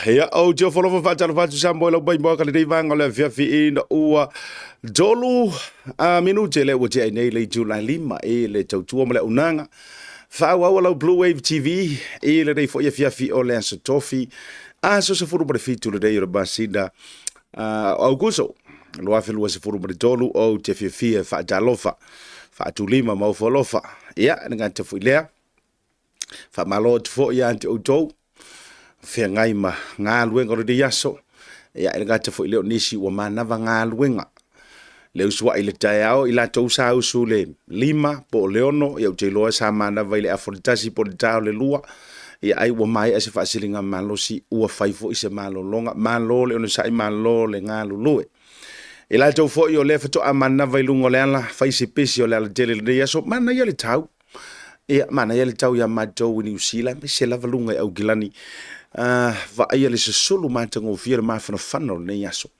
Ia, ou te ofo alofa faatalofa atu Samoa i lau maimoa ka lenei vaega o le afiafi ina ua tolu a minute lea ua tea ai nei le itula e 5 i le tautua ma le auaunaga faaauau a lau Blue Wave TV i lenei foi afiafi o le aso Tofi, aso 17 lenei o le masina o Aukuso 2023. Ou te fiafia e faatalofa, faatulima ma ofo alofa. Ia, e le gata foi lea, faamalo atu foi ia te outou feagai ma galuega o lenei aso. Ia, e le gata foi lea o nisi ua manava galuega le usuai i le taeao, i latou sa usu le 5 po o le 6, ia ou te iloa sa manava i le afa o le 1 po o le ta o le 2, ia ai ua maea se faasiliga malosi, ua fai foi se malologa. Malo le onosai, malo le galulue. I latou foi o lea faatoa manava i luga o le ala, fai se pesi o le alatele i lenei aso, manaia le tau. Ia, manaia le tau iā matou i Niu Sila, aemaise lava luga i Aukilani. Vaaia le susulu matagofie o le mafanafana o lenei aso.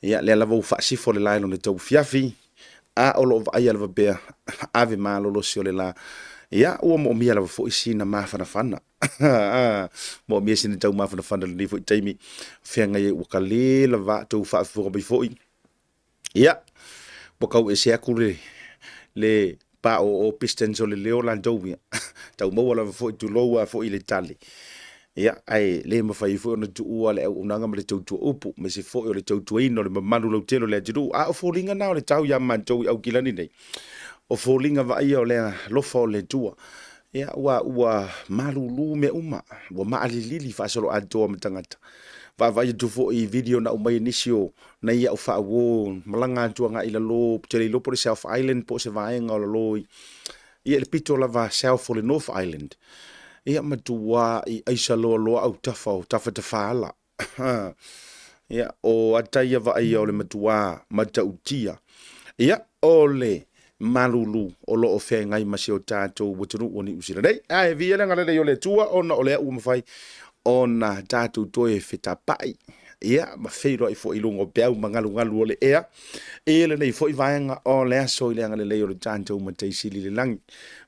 Ia, lea lava ua faasifo le la i lona tauafiafi, a o lo o vaaia lava pea ave malolosi o le la. Ia, ua moomia lava foi sina mafanafana. Moomia sina tau mafanafana i lenei foi taimi, feagai ai ua kale lava tou faafofoga mai foi. Ia, ua kau ese atu le paoo pistons o le leo latou ia. Tau maua lava foi, tulou lava foi i le tali. Ia, ae le mafai ai foi ona tuua le auaunaga ma le tautua upu, aemaise foi o le tautuaina o le mamalu lautele o le atunuu. A o foliga na o le tau ia matou i Aukilani nei, o foliga vaaia o le alofa o le Atua. Ia, ua malulu mea uma, ua maalilili faasoloatoa ma tagata. Vaavaai atu foi i video na aumai e nisi o nai au faauo malaga atu agai i lalo, ou te le iloa po o le South Island po o se vaega o lalo i, ia i le pito lava South o le North Island. Ia matua i aisa loaloa autafa o tafatafaala. Ia, o ata ia vaaia o le matua matautia. Ia, o le malulu o lo o feagai ma si o tatou atunuu o Niu Sila nei. Ae viia le agalelei o le Atua ona o lea ua mafai ona tatou toe fetapai, ia, ma feiloai foi i luga o peau ma galugalu o le ea i lenei foi vaega o le aso i le agalelei o le tatou Matai Sili i le lagi.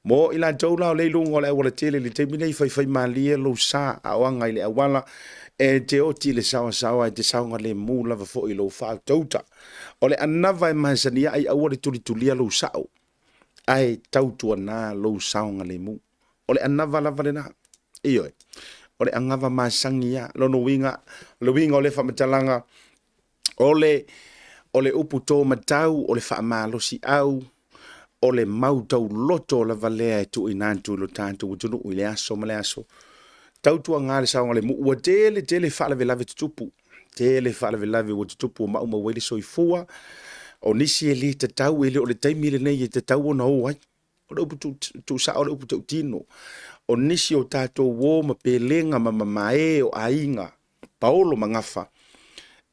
Mo i latou la o lea i luga o le aualatele i le taimi nei, faifaimalie lou sa a o aga i le auala, e te oti i le saoasaoa, e te saogalemu lava foi i lou faatauta. O le anava e masani ai, aua le tulitulia lou sao, ae tautuana lou saogalemu. O le anava lava lena. Ioe. O le agava masani ia. Lona uiga, o le uiga o lea faamatalaga, o le, o le upu tō matau, o le faamalosiau, o le mau tauloto lava lea e tuuina atu i lo tatou atunuu i le aso ma le aso. Tautuaga le saogalemu, ua tele tele faalavelave tutupu, tele faalavelave ua tutupu ua maumau ai le soifua o nisi e le tatau, e le o le taimi lenei e tatau ona o ai. O le upu tuusao, o le upu tautino, o nisi o tatou o ma pelega ma mamae o aiga, paolo ma gafa,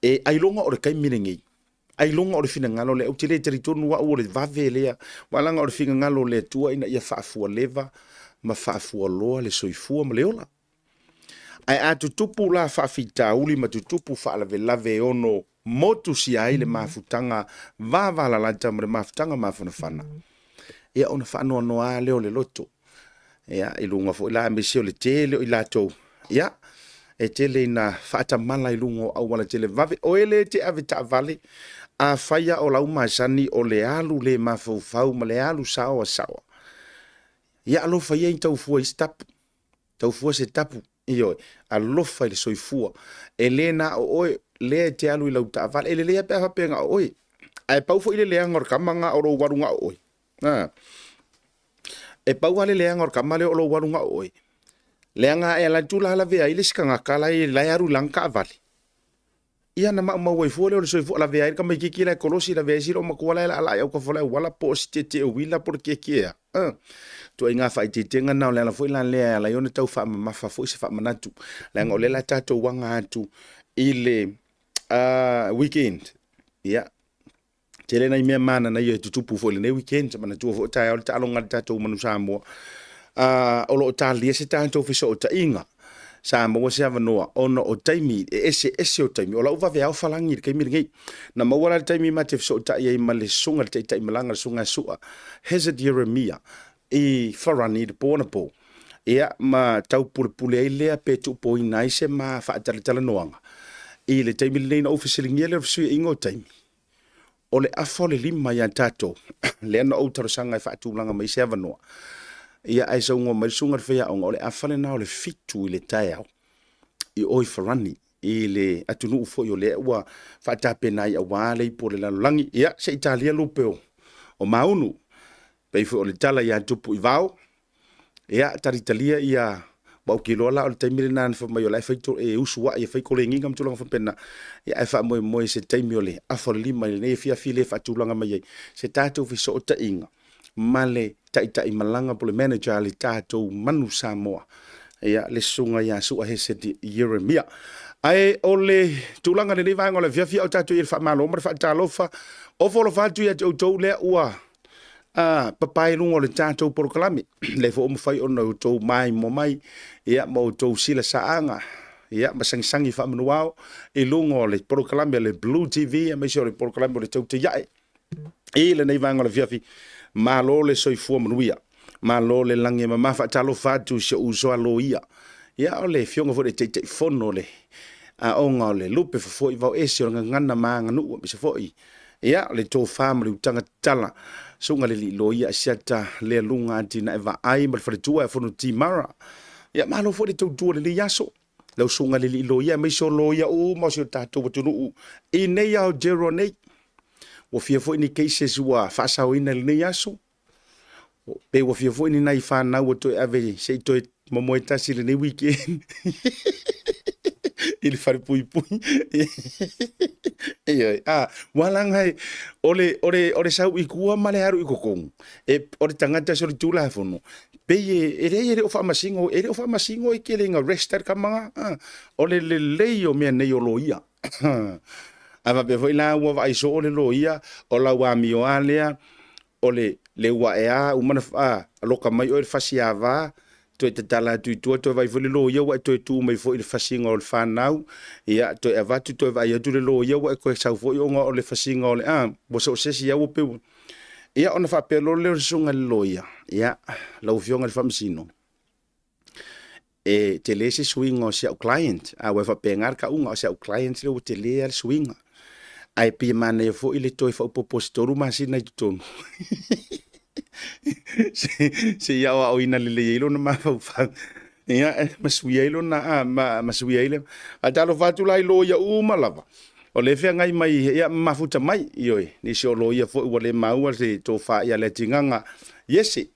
e ailoga o le taimi lenei, ailoga o le finagalo lea. Ou te le talitonu au o le vave lea, aua leaga o le finagalo o le Atua ina ia faafualeva ma faafualoa le soifua ma le ola. Ae a tutupu la faafitauli ma tutupu faalavelave e ono motusia ai le mafutaga vavalalata ma le mafutaga mafanafana, ia ona faanoanoa lava lea o le loto. Ia, i luga foi la aemaise o le tele o i latou, ia, e tele ina faatamala i luga o auala televave. O e le te ave taavale, afai lava o lau masani o le alu le mafaufau ma le alu saoasaoa, ia alofa ia i tau fua i se tapu. Tau fua se tapu, ioe, alofa i le soifua. E le na o oe lea e te alu i lau taavale. E lelei lava pe a faapea na o oe. Ae pau foi le leaga o le tama na o lou alu na o oe. A. E pau lava le leaga o le tama lea o lou alu na o oe. Leaga a e alu atu la lavea ai le isi tagata la e alu i lana taavale. Ia na maumau ai fua lea o le soifua, lavea ai le tamaititi la e kolosi, lavea ai si loomatua la e laalaa i autafa o le auala, po o si tietie uila po o le tietie ea. Uh. Ituaiga faaeteetega na, o le ala foi la lea e ala ai ona tau faamamafa foi se faamanatu, leaga o lea la tatou aga atu i le weekend. Ia, tele nai mea mananaia e tutupu foi i lenei weekend. Manatua foi taeao le taaloga a le tatou Manu Samoa. O lo o talia se tatou fesootaiga. Sa maua se avanoa ona o taimi, e eseese o taimi. O lau vaveao falagi i le taimi lenei. Na maua la le taimi ma te fesootai ai ma le susuga i le taitai malaga, le susuga ia Sua Hazard Yeremia i Farani i le po anapo. Ia, ma taupulepule ai lea pe tuupoina ai se ma faatalatalanoaga i le taimi lenei na ou fesiligia lea o le fesuiaiga o taimi, o le afa o le lima ia tatou, lea na ou talosaga e faatulaga mai se avanoa. Ia, ae saunoa mai le susuga i le faiaoga, o le afa lena o le 7 i le taeao i o i Farani, i le atunuu foi o lea ua faatapena ai aua le ipu o le lalolagi. Ia, se i talia lupe o Maunu, pei foi o le tala ia Tupu i Vao, Ia, talitalia ia, ua ou te iloa la o le taimi lena na fai mai o la e fai e usu ai e fai koleniga ma tulaga faapena. Ia ae faamoemoe i se taimi o le afa o le lima i lenei afiafi lea e faatulaga mai ai se tatou fesootaiga ma le taitai malaga po o le manager a le tatou Manu Samoa, ia le susuga ia Sua Hesed Ieremia. Ae o le tulaga i lenei vaega o le afiafi a o tatou i ai i le faamalo ma le faatalofa, ofo alofa atu ia te outou lea ua a papae i luga o le tatou polokalame, lea foi ua mafai ona outou maimoa mai, ia, ma outou silasaaga, ia, ma sagisagi faamanuao i luga o le polokalame a le Blue TV, aemaise o le polokalame o le Tautai Ae i lenei vaega o le afiafi. Malo le soifua manuia, malo le lagi e mama. Faatalofa atu i si ou uso a loia, ia, o le afioga foi i le Taitaifono o le Aoga o le Lupe Fofo'i Vaoese o le Gagana ma Aganuu, aemaise foi Ia, o le tofa ma le utaga tatala, susuga i le alii loia Asiata Lealuga Atinae Vaai ma le faletua ia Fonoti Mara. Ia, malo foi le tautua i lenei aso. Lau susuga i le alii loia aemaise o loia uma o si o tatou atunuu i nei Aotearoa nei. Ua fia foi ni cases ua faasaoina i lenei aso. Pe ua fia foi ni nai fanau ua toe ave se i toe momoe tasi i lenei weekend i le fale puipui. Ioe, a, ua laga e, o le, o le, o le sau i tua ma le alu i totonu, e, o le tagata solitulafono, pei e, e leai e le o faamasino, e le o faamasino e tele ina rest ai le tama na. A, o le lelei o mea nei o loia. A faapea foi la ua vaai soo le loia, o lau amio lava lea, o le le ua e a uma na a loka mai oe le fasi ava toe tatala atu i tua toe vaai foi le loia ua e toe tu mai foi i le fasiga o le fanau ia toe avatu toe vaai atu le loia ua e toe sau foi ona o le fasiga o le a ua so o se isi lava ua pei ia ona faapea loa lea o le susuga i le loia ia lau afioga i le faamasino e tele se suiga o si au client, a ua e faapena le tauga o si au client lea ua tele lava le suiga. Ae pei e manaia foi le toe faaopoopo o se 3 masina i totonu se i aoaoina lelei ai lona mafaufau ia ma suia ai lona a ma suia ai le. Faatalofa atu la i loia uma lava o lea e feagai mai ia ma mafuta mai, ioe, nisi o loia foi ua le maua se tofa ia Leatigaga Iese.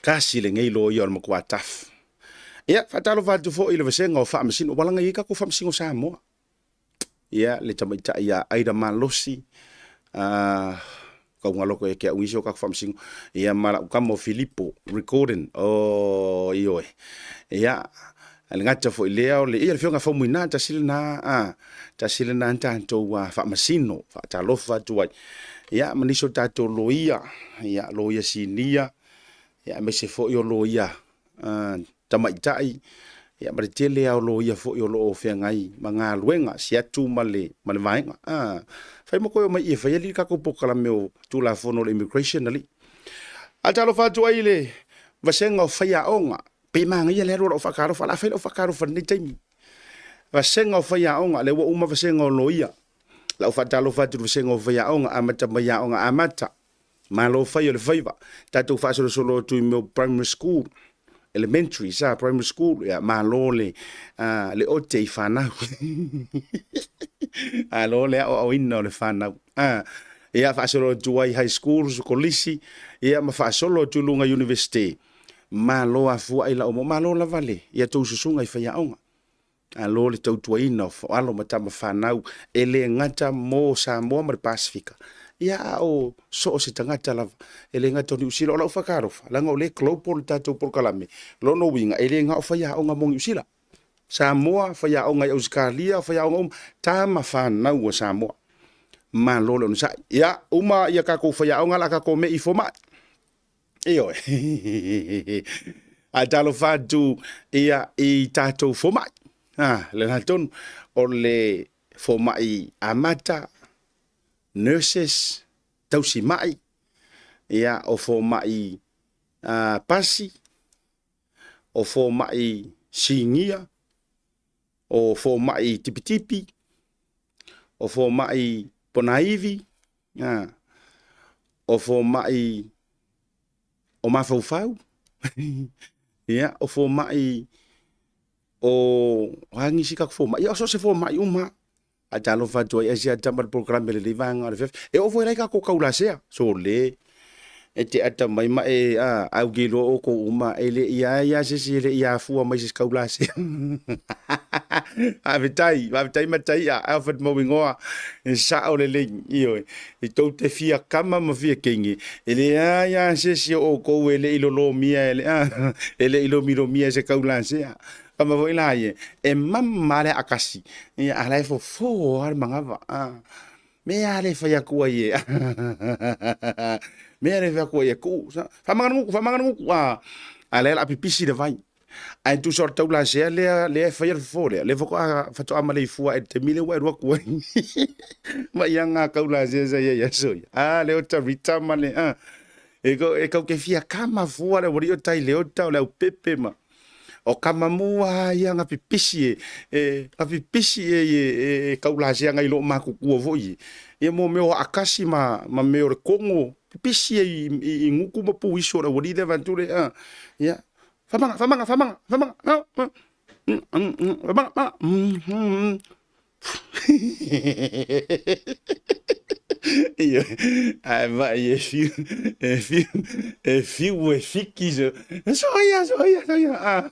Tasi lenei loia o le matua tough. Ia, faatalofa atu foi i le vasega o Faamasino, ua laga i ai tatou Faamasino Samoa. Ia, le tamaitai ia Aida Malosi, uh, kaugalo koe ke au nisi o tatou Faamasino, ia ma lau tama o Filipo Recording, o oh, ioe. Ia, le gata foi lea o le, ia le afioga Faumuina, tasi lena, a, tasi lena tatou faamasino, faatalofa atu ai. Ia, ma nisi o tatou loia, ia, loia sinia, ia, aemaise foi o loia tamaitai, ia, ma le tele lava o loia foi o lo o feagai ma galuega, siatu ma le, ma le vaega. A, fai ma toe omai i e fai alii le tatou polokalame o Tulafono o le Immigration alii. Faatalofa atu ai i le vasega o faiaoga, Pei manaia le alu o lau faatalofa, o le a fai lau faatalofa i lenei taimi. Vasega o faiaoga, lea ua uma vasega o loia. Lau faatalofa atu i le vasega o faiaoga, amata mai aoga amata. Malo fai o le faiva. Tatou faasolosolo atu i mea o primary school, elementary sa primary school, ia malo le, uh, le ote i fanau. Malo le aoaoina o le fanau. Ah, ia faasolo atu ai high school, kolisi, ia ma faasolo atu i luga university. Malo afuai lau mo malo lava le ia tou susuga i faiaoga. Alo le tautuaina o alo ma tama fanau e le gata mo Samoa ma le Pasefika, ia a o so o se tagata lava e le gata o Niu Sila. O lau whakaalofa, leaga o lea e global le tatou polokalame, lona uiga e le ga o faiaoga mo Niu Sila. Samoa, faiaoga i Ausetalia, faiaoga uma, tama fanau a Samoa. Malo le onosai. Ia, uma ia tatou faiaoga la tatou me i fomai. Ioe. Ae talofa atu ia i tatou fomai. Ha, le la tonu o le fomai amata, nurses, tausi mai, ia o fomai pasi, o fomai sinia, o fomai tipitipi, o fomai ponaivi, o fomai o mafaufau, ia, o fomai o a nisi ka fomai, ia o so se fomai uma. A talofa atu ai asia tama le polokalame lenei vaega o le afiafi. E oo foi la i tatou taulasea, sole, e te ata mai ma e, a, ae ou te iloa outou uma, e le i ai lava se isi e le i afua mai i se isi taulasea. Faafetai, faafetai Mataia, Alfred Mauigoa, e sao lelei, ioe, e tou te fia kama ma fia teine, e leai lava se isi o outou e le i lolomia e le, a, e le i lomilomia e se taulasea. Kama foi la ia, e mama le aakasi, ia a la e fofo lava le manava. A, mea le fai atu ai e. Mea le fai atu ai e tuu. Faamagalo gutu, faamagalo gutu. A, a lea o le a pipisi le vai. Ae tusa o le taulasea lea, lea e faia le fofo lea, lea faatoa, faatoa maleifua i le taimi lea ua e alu atu ai. Ma ia ngā taulasea sa i ai aso ia. A, lea o Tarita ma le, a, e, e kau te fia kama fua le wali o tai le ota o le au pepe ma. O kama mua ia nga pipisi e, e nga pipisi e, e, e, e taulasea ngai loo matutua foi e. Ia mo mea o aakasi ma, ma mea o le kogo, pipisi e i, i, i gutu ma puiso o le aualii lea vaeatu le, a, ia, faamaga, faamaga, faamaga, faamaga, faamaga, faamaga, Ae vai e fiu, e fiu, e fiu e fiki so. Soia, soia, soia.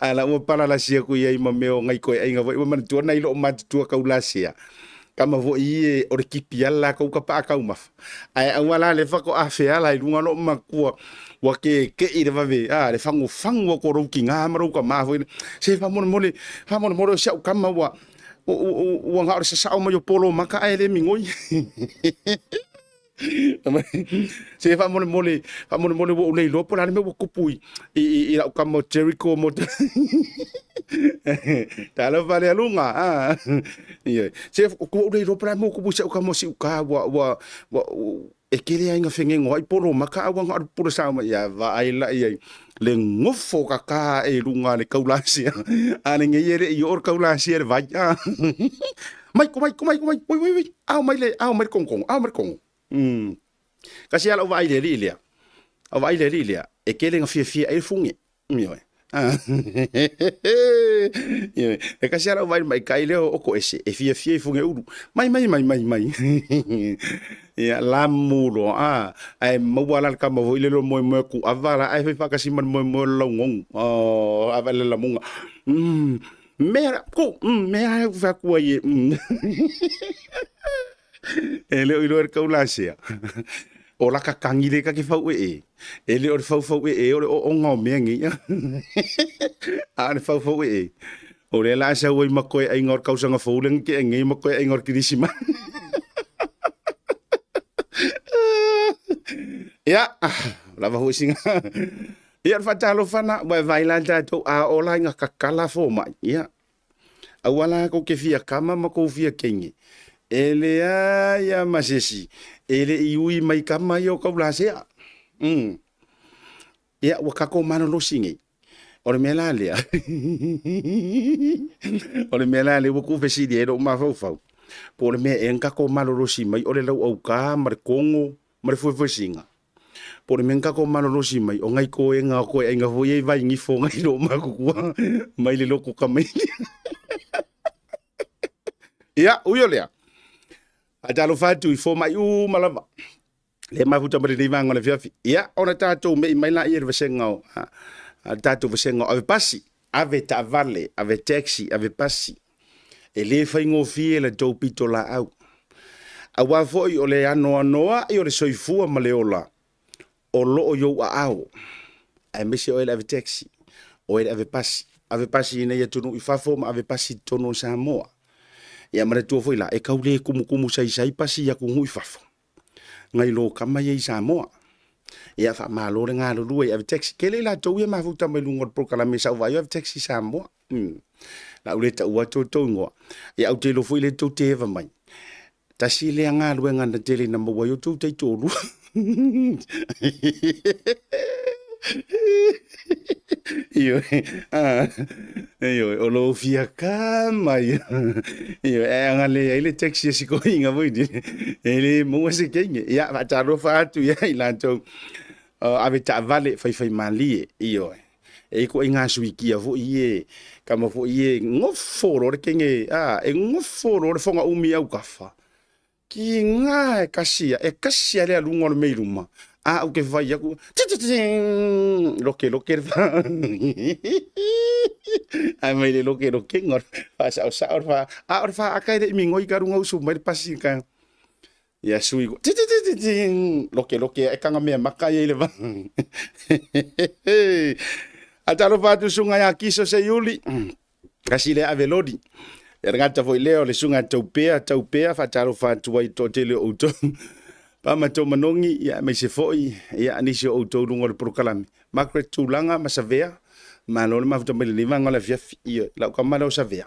A la ua palalasi aku i ai ma mea o ngai koe aiga foi ua manatua nai loo matutua kaulasea. Kama foi e o le kipi ala lakou ka paa taumafa. Ae aua la le faatoa feala i luga loo matua ua keke'i le vave a le fagufagu atu o lou tiga ma lou tamā foi se faamolemole faamolemole o si au tama ua ua na o le sasao mai o polo maka ae le migoi. Se faamolemole faamolemole ua ou le iloa po o le a le mea ua tupu i i lau tama o Jericho mo talofa le aluga a ioe se ua ou le iloa po o le a le mea ua tupu i si au tama o Siuka ua ua e tele lava ina fegego ai polo maka a ua na o le pule sao mai ia vaai la i ai le gofo kaka ae i luga le kaulasia a lenei e le i oo le kaulasia i le vai a mai ko mai ko mai ko mai oi oi oi ao mai le ao mai le kogokogo ao mai le kogo kasi lava lau vaai i le alii lea au vaai i le alii lea e tele ina fiafia ai le fuge Ioe. Ioe. E kasi lava lau vaai i le maaitai lea o Okoese e fiafia i fuge ulu. Mai mai mai mai mai. Ia lamu loa a ae maua la le tama foi lele o moemoe kuava la ae fai faatasi ma le moemoe o le laugogo. Oh, ava le lamuga. Mea ku, mea au fai atu ai e. E le o iloa e le taulasea. O laka kagi le kake fau ee. E le o le faufau ee o le ooga o mea nei. A o le faufau ee, o lea la a sau ai ma koe aiga o le tausaga fou lea na tea nei ma koe aiga o le Kerisimasi. Ia, lava foi sina. Ia, o le faatalofa lena, ua e vaai la tatou a oo la ina tatala fomai. Ia, Aua la kou te fia kama ma kou fia teine, e leai a ma se isi e le i ui mai kama ia o kaulasea. Ia, ua tatou malolosi nei. O le mea la lea, o le mea la lea ua tuufesili ai lou mafaufau, po o le mea ea na tatou malolosi mai o le lauaukā ma le kogo ma le fuefuesina. Po o le mea na tatou malolosi mai, o nai koega o koeaiga foi ia i Vainifo nai loo matutua mai le loto Kamaile. Ia, ui o lea, faatalofa atu i fomai uma lava lea mafuta ma lenei vaega o le afiafi. Ia, ona tatou me'i mai laia i le vasega o a le tatou vasega o ave pasi, ave taavale, ave taxi, ave pasi. E le faigofie la tou pitolaau. Aua foi o le anoanoai o le soifua ma le ola o loo i ou aao, aemaise oe le ave taxi, oe le ave pasi, ave pasi i nei atunuu i fafo ma ave pasi i totonu o Samoa. Ia manatua foi la, e tau le kumukumu saisai pasi i atunuu i fafo, nai lo kama ia i Samoa. Ia faamalo le galulue i ave taxi. Tele i latou ia mafuta mai luga o le polokalame sa ou vaai o ave taxi i Samoa. La ou le taua atu outou igoa. Ia ou te iloa foi lea tou te eva mai. Tasi lea galuega na tele ina maua ai outou taitoalua. Ioe, a, ioe, o lou fia kama ia. Ioe, ae agalelei ai le taxi a si koiga foi lele, e le maua se kenge. Ia, faatalofa atu ia i latou o ave taavale faifaimalie, ioe. E i ai ituaiga suikia foi ie, kama foi ie gofo loa le kenge, a, e gofo loa le foga umi i autafa. Tiga e kasi ia, e kasi lava le aluga o le mea i luma, a ou te fai atu, titititting, loke loke le fa. Ae mai le loke lokega o le faasaosao le fa, a o le faata e le i migoi ka luga usu mai le pasi ka. Ia sui, titititting, loke loke e kanga mea maka ia i le va. A talofa atu susuga ia Kiso Seiuli, Kasi lea ave loli. Ia le gata foi lea o le susuga Taupea, Taupea faatalofa atu ai i le toatele o outou. Pa ma tou manogi, ia aemaise foi ia nisi o outou i luga o le polokalame. Margaret Tulaga ma Savea, malo le mafuta mai lenei vaega o le afiafi. Ioe, lau tama lea o Savea,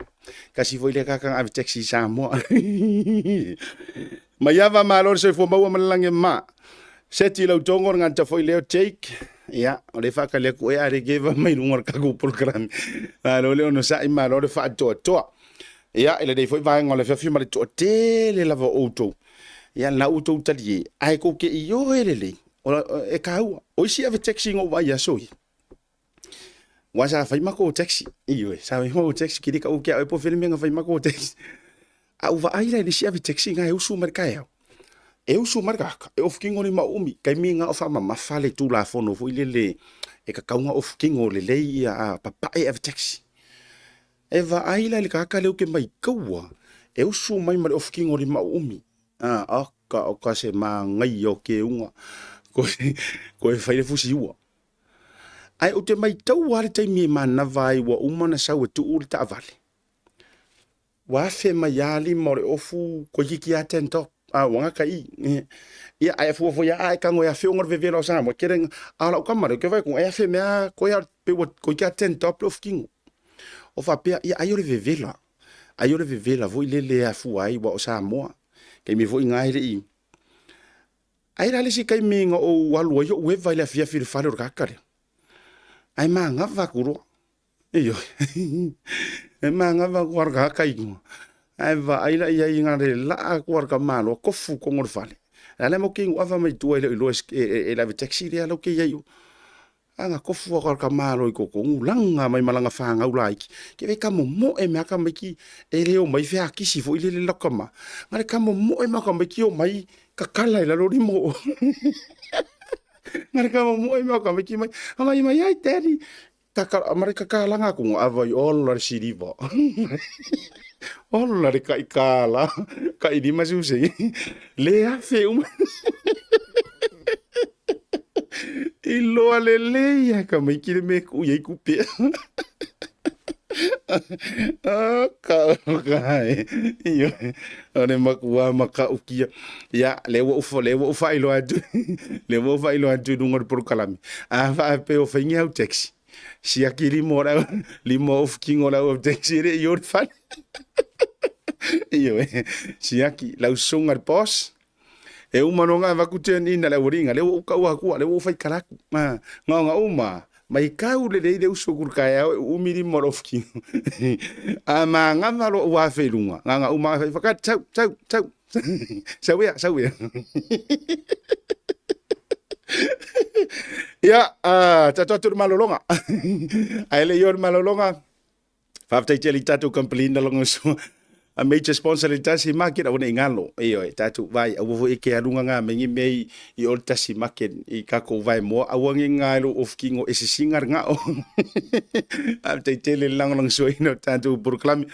kasi foi lea tagata na ave taxi i Samoa. Maiava malo le soifua maua ma le lagi e mama. Seti lau togo le gata foi lea o Jake. Ia, o lea e faatali atu ea a le keva mai luga o le tatou polokalame. Malo le onosai, malo le faatoatoa. Ia, i lenei foi vaega o le afiafi ma le toatele lava o outou. Ia, lena ua outou talie, ae tou te ioe lelei, e taua. O isi ave taxi na ou vaai i aso ia, Aua sa fai matou taxi, ioe, sa fai matou taxi, kili ka ukia po fele mea na fai matou taxi. A ou vaai la i le isi ave taxi na e usu mai le taeao. E usu mai le tagata, e ofu kino lima umi, taimi na o faamamafa le Tulafono foi lele e tatau ona ofu kino lelei ia a papae ave taxi. E vaai la i le tagata lea ou te maitaua, e usu mai ma le ofu kino lima umi. A, oka oka se manaia o keuga, koe fai le fusi ua. Ae ou te matau lava le taimi e manava ai ua uma ona sau e tuu le taavale, ua afe mai lava lima o le ofu toeitiiti lava ten top, a ua gata i i. Ia, ae fua foi lava a e tago e afe ona o le vevela o Samoa, e tele, a o lau tama lea ou te vaai atu, e afe mai lava koe a pei ua toeitiiti lava ten top le ofu kino. O faapea, ia ai o le vevela, ai o le vevela foi lele e afua ai aua o Samoa, taimi foi lena e le i Ai la le isi taimi na ou alu ai ou eva i le afiafi i le fale o le tagata lea. Ae manava atu loa. Ioe. E manava atu lava le tagata i luga. Ae vaai la i ai na le laa atu lava le tamaloa tofu i totonu o le fale. A o la e matou te inu ava mai tua e le o iloa e le ave taxi lea la ou te i ai i o. A na tofu atu lava le tamaloa i totonu, laga mai ma lana fanau laiti. Ke vei ka momoe mai lava tamaiti e le omai feakisi foi lele lau tama. Na le ka momoe mai lava tamaiti omai tatala i lalo lima o. Na le ka momoe mai lava tamaiti mai, mai mai ai daddy. Taka, ma le kakalaga atu na ava i ola le siliva. Ola le kai kala, kai lima siuse. Le afe uma. Iloa lelei lava tamaiti le mea e tuu i ai tupe. Oka oka e. Ioe, o le matua matautia. Ia, lea ua ou, lea ua ou faailoa atu, lea ua ou faailoa atu i luga o le polokalame. A faapea o fai ni au taxi, siaki lima o le au, lima o ofu kino o le au taxi e le i o le fale. Ioe, siaki, lau susuga i le boss, E uma loa ona avatu turn in a le aualii lea ua ou tau atua, lea ua ou faitala atu. Ma, na ona uma, maitau lelei le usu atu i le taeao e uumi lima o lou kino. A manava loa ua afe i luga, na ona uma lava fai, Fakati, sau, sau, sau, sau ea, sau ea. Ia, tatou atu i le malologa. Ae le i oo i le malologa, Faafetai tele i tatou kamupani na lagolagosoa a major sponsor le tasi market aua ne i galo. Ioe, tatou vai aua foi e ke alu ngā mai ni mea i o le tasi market i kakou vai moa aua nge ngā e lou ofu kingo e sisinga le ngao. Faafetai tele le lagolagosoaina o tatou polokalame.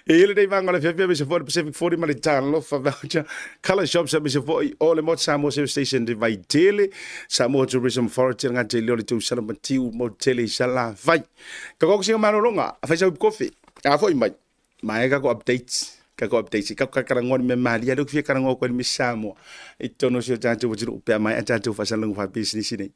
E i ai lenei vaega o le afiafi aemaise foi o le Pacific 40 ma le Talofa Voucher Colour Shops aemaise foi o le Motu Samoa Service Station i Vaitele, Samoa Tourism Authority le gata i lea o le Tausala Matiu Motu Tele i Salafai. Ka koko singa malologa, a fai sau kofi. A foi mai. Mai ka ko updates. Ka ko updates. Ka ka karangoa ni me malia le fia karangoa ko ni me Samoa. I tonu si o tātou watiru upea mai a tātou whasalangu wha business nei.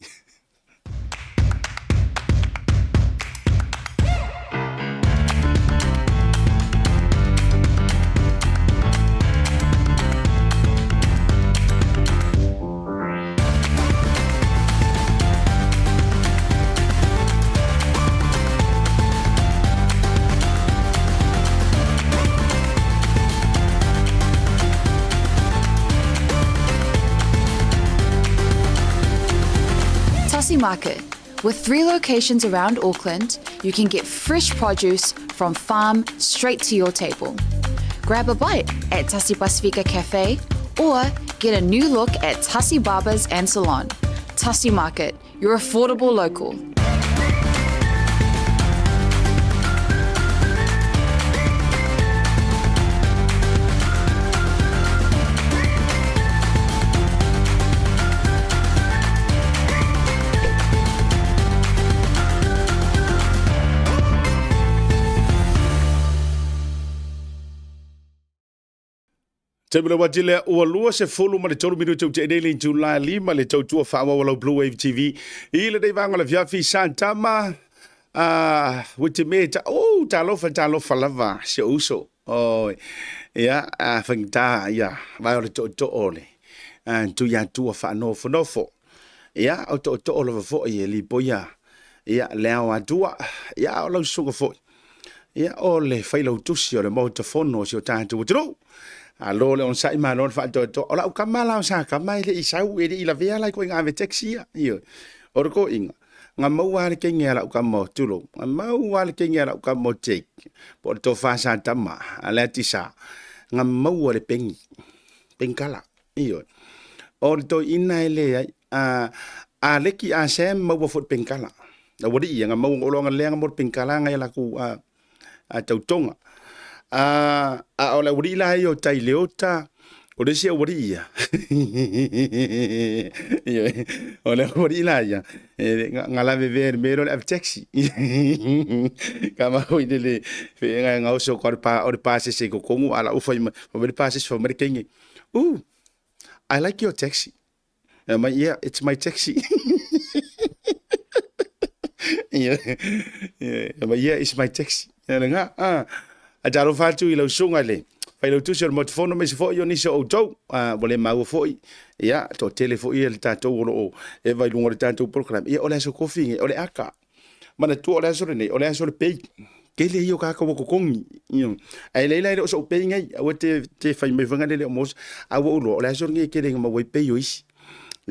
Market. With three locations around Auckland, you can get fresh produce from farm straight to your table. Grab a bite at Tasi Pasifika Cafe or get a new look at Tasi Barbers and Salon. Tasi Market, your affordable local. Taimi le wati lea ua 23 minute u te nei le July 5 le tautua whaawau lau Blue Wave TV i le nei vanga le fiafi Santama a uh, me ta oh talofa talofa lava se uso oh ia a whangita ia vai o le to'oto'o le a tui atua whaanofonofo ia o to'oto'o lava fo'i e lipoia ia le ao atua ia o lau susuga fo'i Ia, o le failautusi o le Maota Fono o si o tatou atunuu. Alo le onosai malo le faatoatoa. O lau kama la o sa kama e le i sau, e le i lavea la i koe ngā taxi ia. Ioe. O le koinga, nga maua le kenge a lau kama o tulou. Nga maua le kenge a lau kama o Jake. Po o le tofa sa tama, a le atisa. Nga maua le pengi. Pengkala. Ioe. O le toeaina e leai, a, a leki a Sam maua foi le penkala. Na ua lii nga maua oloa nga lea nga mo le penkala nga ia lakou a, a tautoga. A, a o le aualii la ia o tai Leota, o le isi aualii ia. Ioe. O le aualii la ia, e, nga, nga lavevea i le mea lea o le ave taxi. Ka mau i le le, fe nga nga oso ka o le pa, o le pasese i kokongu a lau fai mai, fai mai le pasese fai mai le kenge. Ooh, I like your taxi. And I'm like, yeah, it's my taxi. yeah, yeah. I'm like, yeah, it's my taxi. Yeah, nga, ah. A talo fatu i lau sunga le. Fai lau tusi o le motufono me se foi o nisi o outou. Ah, ua le maua foi. Ia, to tele foi le tatou o loo e vai lunga o le tatou program. Ia, o le aso kofi nge, o le aka. Manatua o le aso lenei, o le aso o le pei. Tele ia o kākau o kokongi. Io. Ae leila e le o so'u pei ngai, aua te, te fai mai fanga le o mos. A ua uloa, o le aso lenei e tele nga maua ai pei o isi.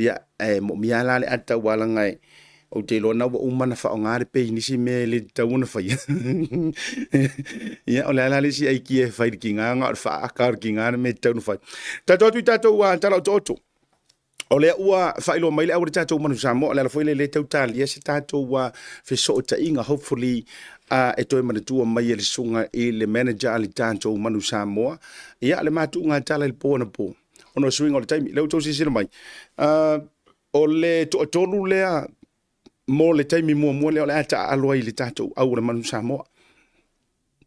Ia, e moomia la le ata ua langa e, ou te iloa na ua uma na whaonga le pei nisi mea e le tatau ona faia. Ia, o le a la le isi aikia e fai le kinga nga o le whaaka o le kinga le mea e tatau ona fai. Tatou atu i tatou uh, tala o tooto. O lea ua faailoa mai le au o le tatou Manu Samoa, o le ala foi lea e le tau talia se tatou uh, fesootaiga, hopefully uh, e toe manatua mai e le susuga i le manager a le tatou Manu Samoa. Ia, le matuuga tala i le po anapo, ona o suiga o le taimi. Lea ua outou silasila mai, uh, o le toatolu lea mo le taimi muamua lea o le a taaalo ai i le tatou au o le Manu Samoa.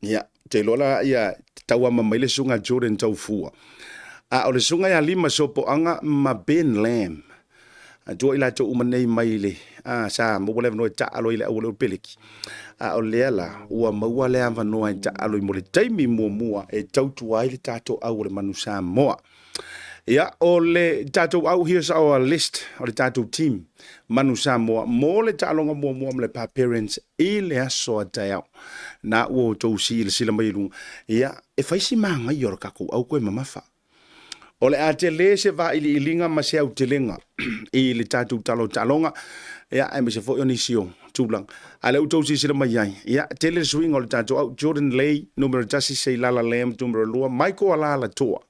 Ia, te iloa la ia tauama mai le susuga Jordan Taufua. A o le susuga ia Lima Sopoaga ma Ben Lamb. A tua i latou uma nei mai le a, sa maua le avanoa e taaalo ai le au o le Peleki. A o lea la, ua maua le avanoa e taaalo i mo le taimi muamua e tautua ai le tatou au o le Manu Samoa. Ia, o le tatou au, here's our list o le tatou team Manu Samoa mo le taaloga muamua ma le Barbarians i le aso a taeao. Na ua outou silasila mai i luga. Ia, e fai si māngai o le kakou au koe mamafa. O le a tele se vailiiliga ma se autelega i le tatou tala o taaloga, ia, aemaise foi o nisi o tulaga. A lea ua outou silasila mai ai, ia, tele le suiga o le tatou au, Jordan Lay, numera 1, Seilala Lamb, numera 2, Michael Alaalatoa.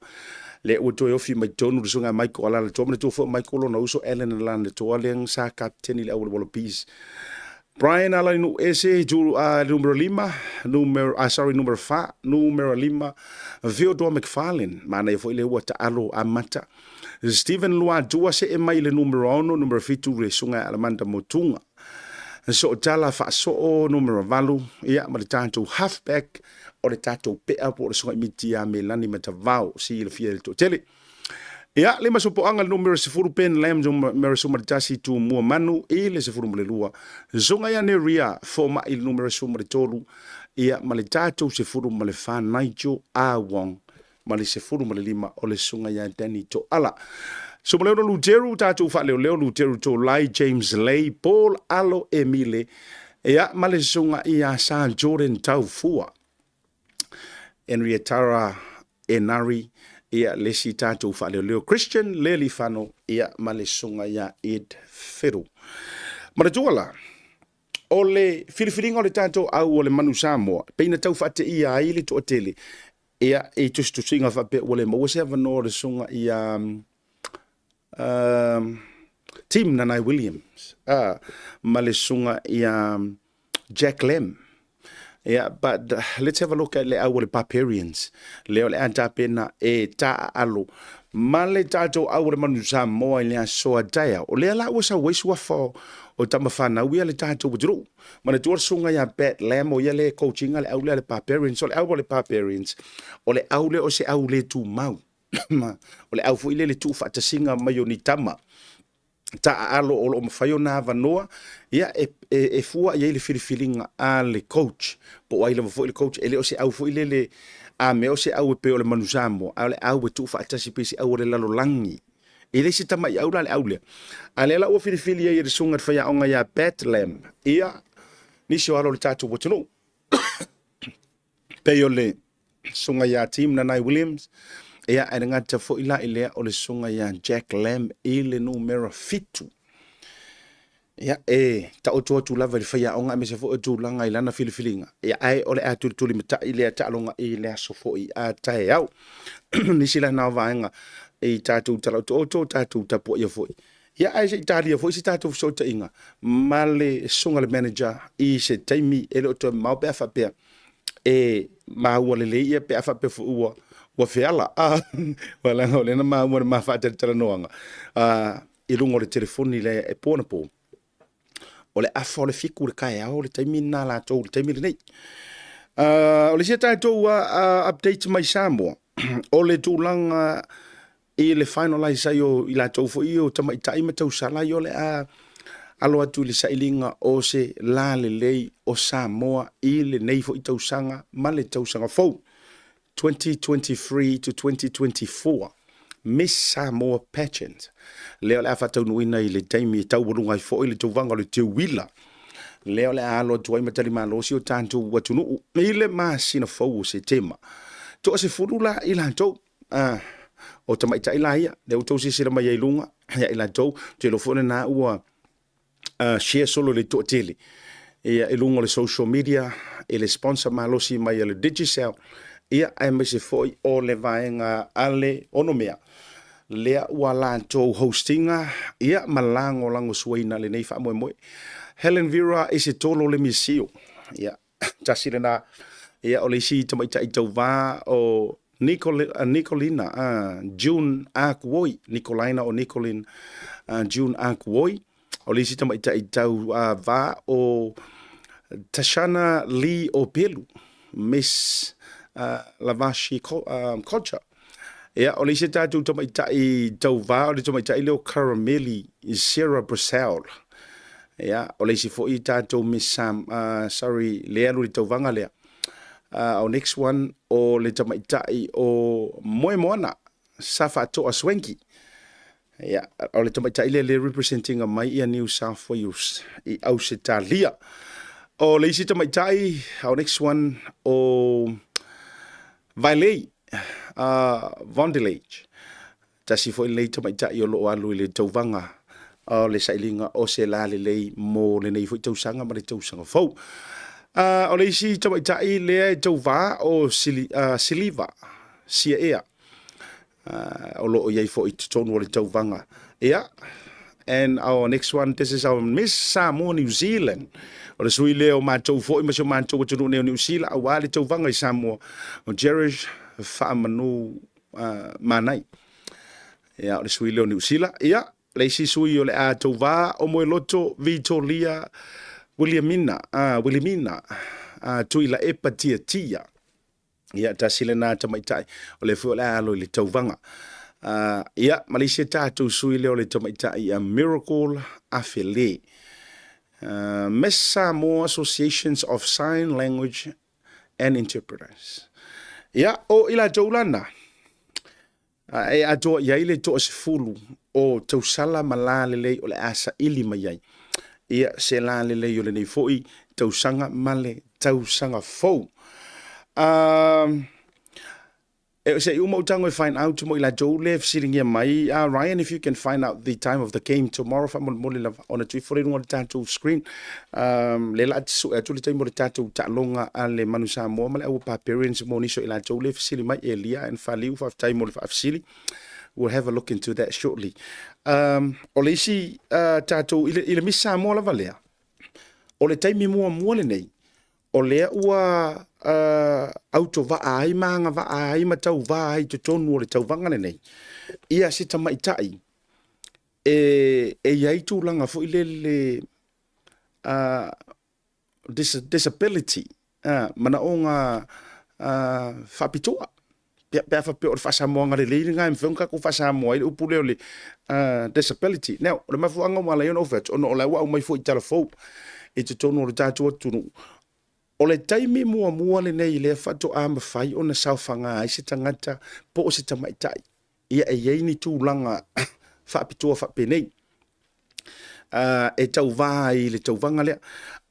Lea ua toe ofi mai totonu le suiga a Michael Alaalatoa, manatua foi o Michael lona uso Allan Alaalatoa lea sa kapeteni i le au o le Wallabies. Brian Alainu Ese, numera 5, numera, sorry, numera 4, numera 5, Theodore McFarlane, manaia foi lea ua taalo amata. Stephen Luatua see mai i le numera 6, numera 7 le susuga ia Alamanda Motuga. Sootala Faasoo numera 8, ia ma le tatou halfback o le tatou pea po o le susuga i Miti ia Melani Matavao, silafia e le toatele. Ia, lima sopoaga le numera 10 Ben Lamb numera 11 Tumua Manu i le 12 Susuga ia Neria Fomai i le numera 13 ia ma le tatou 14 Nigel A Wong ma le 15 o le susuga ia Danny Toala. Sumaleuno Luteru, tatou faaleoleo Luteru Tolai, James Lay, Paul Alo Emile, ia ma le susuga ia Sa Jordan Taufua, Henrietara Enari, ia le isi tatou faaleoleo Christian Lelifano, ia ma le susuga ia Ed Fiddle. Manatua la, o le filifiliga o le tatou au o le Manu Samoa, pei na tau faateia ai le toatele, ia, i tusitusiga faapea ua le maua se avanoa o le susuga ia Tim Nanai Williams ma le susuga ia Jack Lam. Yeah, but let's have a look at le au o le Barbarians. Lea o le a tapena e taaalo ma le tatou au o le Manu Samoa i le aso a taeao. O lea la ua sau ai suafa o tama fanau ia le tatou atunuu. Manatua le susuga ia Pat Lam o ia le coach ina le au lea a le Barbarians. O le au o le Barbarians, o le au lea o se au le tumau. O le au foi lea le tuufaatasiga mai o ni tama taaalo o lo o mafai ona avanoa ia e, e, e fua i ai le filifiliga a le coach po o ai lava foi le coach. E le o se au foi lele a mea o se au e pei o le Manu Samoa, a o le au e tuufaatasi pei se au o le lalolagi. E le se tamai au la le au lea. A lea la ua filifili ai e le susuga i le faiaoga ia Pat Lam ia nisi o alo o le tatou atunuu pei o le susuga ia Tim Nanai Williams, ia ae le gata foi la i lea o le susuga ia Jack Lam i le numera 7. Ia, e taoto atu lava i le faiaoga aemaise foi o tulaga i lana filifiliga. Ia, ae o le a tulitulimatai lea taaloga i le aso foi a taeao. Nisi la na o vaega i tatou talaotooto, tatou tapuaia foi. Ia, ae se i talia foi se tatou fesootaiga ma le susuga i le manager i se taimi e le o toe mamao pe a faapea e maua lelei ia pe a faapea foi ua ua feala. Ah, leaga o lea na maua le ma faatalatalanoaga i luga o le telefoni lea e po anapo. O le afa o le 7 le taeao le taimi lena latou le taimi lenei. O le isi a tatou update mai Samoa, o le tulaga i le finalize ai o i latou foi o tamaitai ma tausala ai o le a alo atu i le sailiga o se la lelei o Samoa i lenei foi tausaga ma le tausaga fou 2023 to 2024 Miss Samoa Pageant lea o le a faataunuuina i le taimi e taualuga ai foi le tauvaga o le teuila lea o le a alo atu ai ma talimalo si o tatou atunuu i le masina fou o Setema. Toasefulu la i latou o tamaitai la ia, lea ua outou silasila mai ai i luga ia i latou, ou te iloa foi lena ua share solo i le toatele ia i luga o le social media i le sponsor malosi mai a le Digicel ia aemaise foi o le vaega a le Onomea lea ua latou hostinga ia ma lagolagosuaina lenei faamoemoe. Helen Vera Isetolo Lemisio ia tasi lena ia o le isi tamaitai tauva o Nicole, Nicolina June Akuoi, Nicolaina o Nicolin June Akuoi, o le isi tamaitai tauva o Tashana Lee Opelu, Miss Lavashi Culture. Ia, o le isi tatou tamaitai tauva, o le tamaitai lea o Carameli Sarah Brassell. Ia, o le isi foi tatou Miss Sam, sorry, lea alu i le tauvaga lea. Our next one, o le tamaitai o Moemoana Safaatoa Swanky. Ia, o le tamaitai lea le representinga mai ia New South Wales i Ausetalia. O le isi tamaitai, our next one, o Vailei Vondelage. Tasi foi lenei tamaitai o lo o alu i le tauvaga o le sailiga o se la lelei mo lenei foi tausaga ma le tausaga fou. O le isi tamaitai lea e tauva o Siliva Siaea. O lo o i ai foi i totonu o le tauvaga. Ia, and our next one, this is our Miss Samoa New Zealand. O le sui lea o matou foi ma si o matou atunuu nei o Niu Sila, aua le tauvaga i Samoa, o Jerish Faamanu Manai. Ia, o le sui lea o Niu Sila. Ia, le isi sui o le a tauva o Moeloto Vitolia Williamina, Williamina Tuilaepa Tiatia. Ia, tasi lena tamaitai, o lea foi o le a alo i le tauvaga. Ia, ma le isi a tatou sui lea o le tamaitai a Miracle Afele. Miss Samoa Associations of Sign Language and Interpreters. Ia, o i latou lana, e atoa i ai le toasefulu o tausala ma la lelei o le a saili mai ai. Ia, se la lelei o lenei foi tausaga ma le tausaga fou. E se i uma ou tago e find out mo i latou le fesiligia mai. Ryan, if you can find out the time of the game tomorrow, faamolemole lava ona tuu ifo lea i luga o le tatou screen. Le la a sue atu le taimi o le tatou taaloga a le Manu Samoa ma le Aua Barbarians mo nisi o i latou le fesili mai. Elia and Faliu, faafetai mo le faafesili. We'll have a look into that shortly. O le isi tatou, i le Miss Samoa lava lea, o le taimi muamua lenei, o lea ua autovaa ai ma agavaa ai ma tauvā ai i totonu o le tauvaga lenei, ia se tamaitai e i ai tulaga foi lele disability, manaoga faapitoa. Pe a faapea o le faasamoaga lelei lena e mafai ona tatou faasamoa ai le upu lea o le disability. Now, o le mafuaaga ua ala ai ona ou fai atu, ona o la ua aumai foi i tala fou i totonu o le tatou atunuu, o le taimi muamua lenei lea faatoa mafai ona saofaga ai se tagata po o se tamaitai ia e i ai ni tulaga faapitoa faapenei e tauva ai i le tauvaga lea.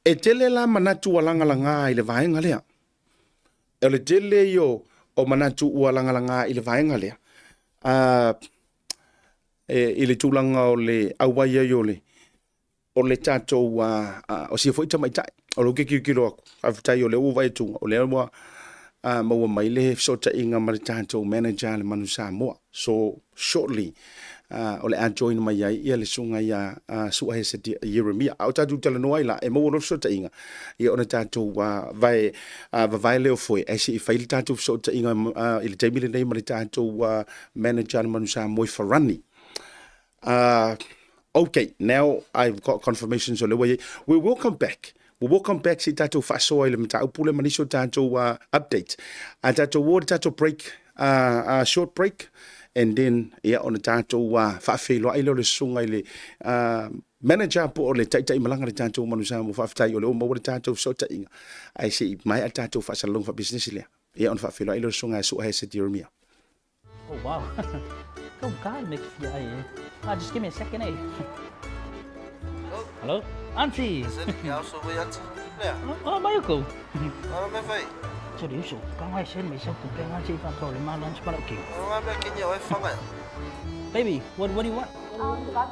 E tele la manatu ua lagalaga i le vaega lea. O le tele ia o manatu ua lagalaga i le vaega lea, i le tulaga o le auai ai o le o le tatou o sia foi tamaitai. O lea ou te tilotilo atu, faafetai o lea ua ou vaai atu, o lea ua maua mai le fesootaiga ma le tatou manager a le Manu Samoa. So shortly o le a join mai ai ia le susuga ia Sua Hesed Ieremia. A o tatou talanoa ai la, e maua loa le fesootaiga, ia ona tatou vae vavae lea o foe, ae se i fai le tatou fesootaiga i le taimi lenei ma le tatou manager a le Manu Samoa i Farani. Okay, now I've got confirmation, so lea ua i ai. We will come back. We will come back se i tatou faasoa i le mataupu lea ma nisi o tatou update. A tatou o le tatou break, short break, and then ia ona tatou faafeiloai lea o le susuga i le manager po o le taitai malaga le tatou Manu Samoa. Faafetai o lea ua maua le tatou fesootaiga, ae se i maea le tatou faasalalauga faapisinisi lea, ia ona faafeiloai lea o le susuga ia Sua Hesed Ieremia. Oh wow. Go God make fia ai eh. Ah, just give me a second eh. Hello? Auntie. Oh, mai ko. Ano me fai? Sorry, uso. Ka ngai sen me sa ku pe ngai che fa ko le ma lunch pa ki. Ano me ke ni oi fanga. Baby, what do you want? Barbecue one.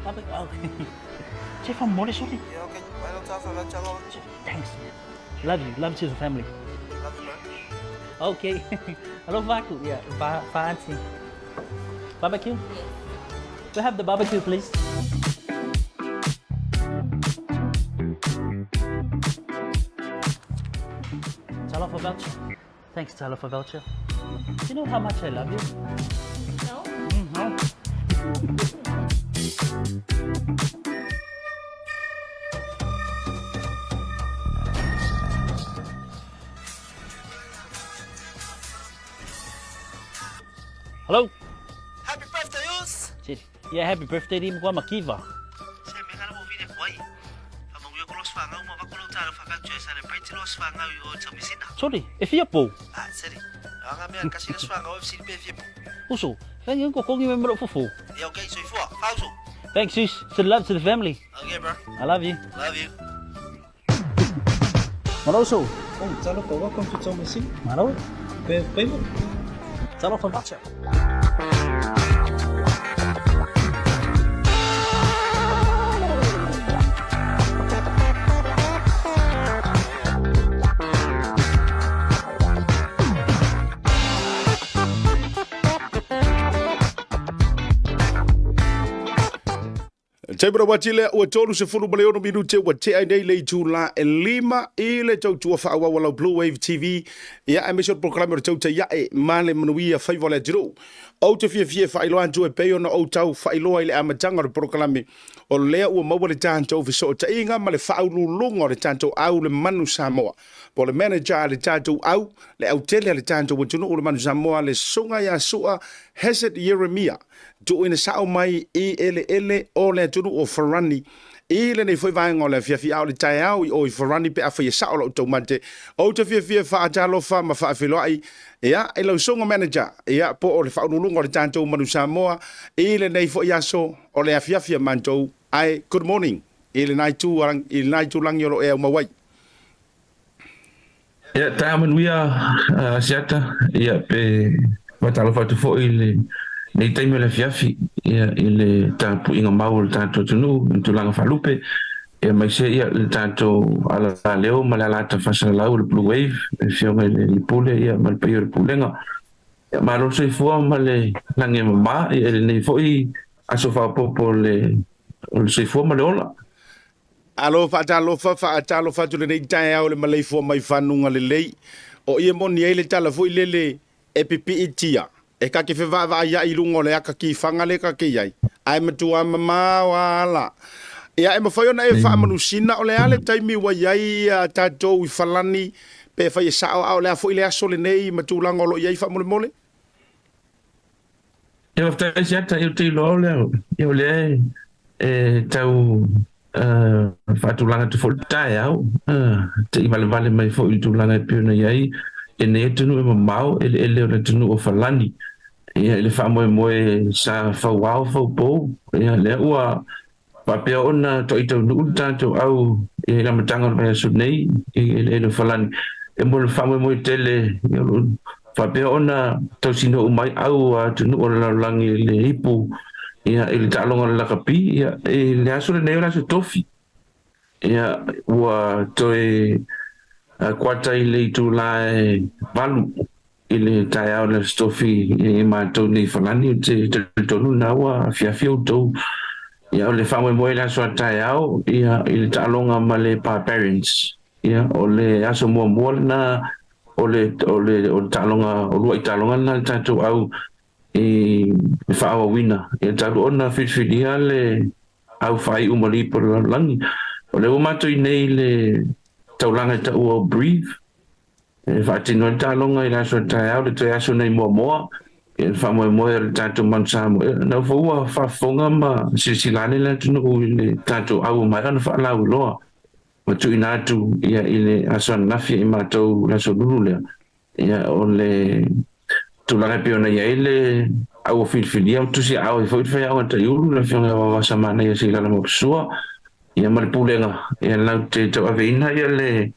Barbecue. Oh. Che fa mole sorry. Yeah, okay. Why don't I have a Thanks. Love you. Love to the family. Love you, man. Okay. Hello, Vaku. Yeah, va, fancy. Barbecue? We have the barbecue, please. Talofa voucher. Thanks, Talofa voucher. Do you know how much I love you? No. No. Hello. Happy birthday, us! Yeah, happy birthday di mkwa makiva. Se me ngala mo vile kwai. Fa mangu ko los fanga uma va ko lo talo fa ka celebrate los fanga yo tamisina. Sorry, e fia po. Ah, seri. Anga me kasi los fanga o fsi pe fia po. Uso, thank you ko kongi me mro fufu. Yeah, okay, so ifua. Fauso. Thanks, sis. Send love to the family. Okay, bro. I love you. Love you. Malo so. Oh, talofa, welcome to Tomasina. Malo. Payment. Talofa voucher. Taimi rawa ati lea ua 36 minute ua tea ai nei le itula e lima i le tautua faaauau a lau Blue Wave TV ia aemaise o le polokalame o le tautai ae ma le manuia faiva o le atunuu. Ou te fiafia e faailoa atu e pei ona ou tau faailoa i le amataga o le polokalame o lea ua maua le tatou fesootaiga ma le faauluuluga o le tatou au le Manu Samoa po o le manager a le tatou au le autele a le tatou atunuu le Manu Samoa le Susuga ia Sua Hesed Ieremia tuuina sao mai i eleele o le atunuu o Farani i lenei foi vaega o le afiafi a o le taeao i o i Farani pe afai e sao lau taumate. Ou te fiafia faatalofa ma faafeiloai ia i lau susuga manager ia po o le faauluuluga o le tatou Manu Samoa i lenei foi aso o le afiafi a matou ae good morning i lena itu i lena itulagi o lo o e aumau ai. Ia, taeao manuia Asiata, ia pe faatalofa atu foi i lenei taimi o le afiafi ia i le tapuaiga mau a le tatou atunuu i tulaga faalupe, ia aemaise ia le tatou alaleo ma le alata faasalalau o le Blue Wave, le Afioga i le Pule ia ma le paia o le Pulega. Ia malo le soifua ma le lagi e mama ia i lenei foi aso faaopoopo o le soifua ma le ola. Alo faatalofa, faatalofa atu lenei taeao le maleifua mai fanuga lelei. O ia moni ai le tala foi lele e pipiitia, e ka te fevaavaaia'i i luga o le aka kifaga lea ka te i ai, ae matua mamao a ala. Ia, e mafai ona e faamanusina o le a le taimi ua i ai ia tatou i Falani, pe fai e sao, a o le a foi le aso lenei ma tulaga o lo o i ai faamolemole? Ia faafetai Siata, ia ou te iloa o lea, ia o lea e tau faatulaga atu foi le taeao, te i valevale mai foi i le tulaga e pei ona i ai lenei atunuu e mamao eleele o le atunuu o Falani. Ia i le faamoemoe sa fauao faupo, ia lea ua faapea ona toai taunuu le tatou au i le amataga o le vaiaso nei i eleele o Falani. E mo le faamoemoe tele, ia o lo o faapea ona tausinuu mai au a atunuu o le lalolagi i le ipu ia i le taaloga o le lakapi, ia i le aso lenei o le aso tofi. Ia ua toe kuata i le itula e 8 i le taeao o le aso tofi i matou nei Falani, ou te talitonu lena ua afiafi outou. Ia o le faamoemoe i le aso a taeao ia i le taaloga ma le Barbarians. Ia o le aso muamua lena o le o le o le taaloga o lua'i taaloga lena le tatou au i le faaauauina. Ia talu ona filifilia le au faaiu ma le ipu o le lalolagi. O lea ua matou i nei i le taulaga e taua o Breathe, e faatino ai le taaloga i le aso a taeao, le toe aso nei muamua, ia le faamoemoe o le tatou Manu Samoa. Ia, na foi ua faafofoga ma silasila ane le atunuu i le tatou au ua maea ona faalauiloa ma tuuina atu ia i le aso ananafi i matou le aso lulu lea. Ia, o le tulaga e pei ona i ai le au ua filifilia ma tusiaao ai foi le faiaoga Taiulu, le Afioga ia Vavasamanaia Seilala Mapusua, ia ma le Pulega, ia latou te tauaveina ia le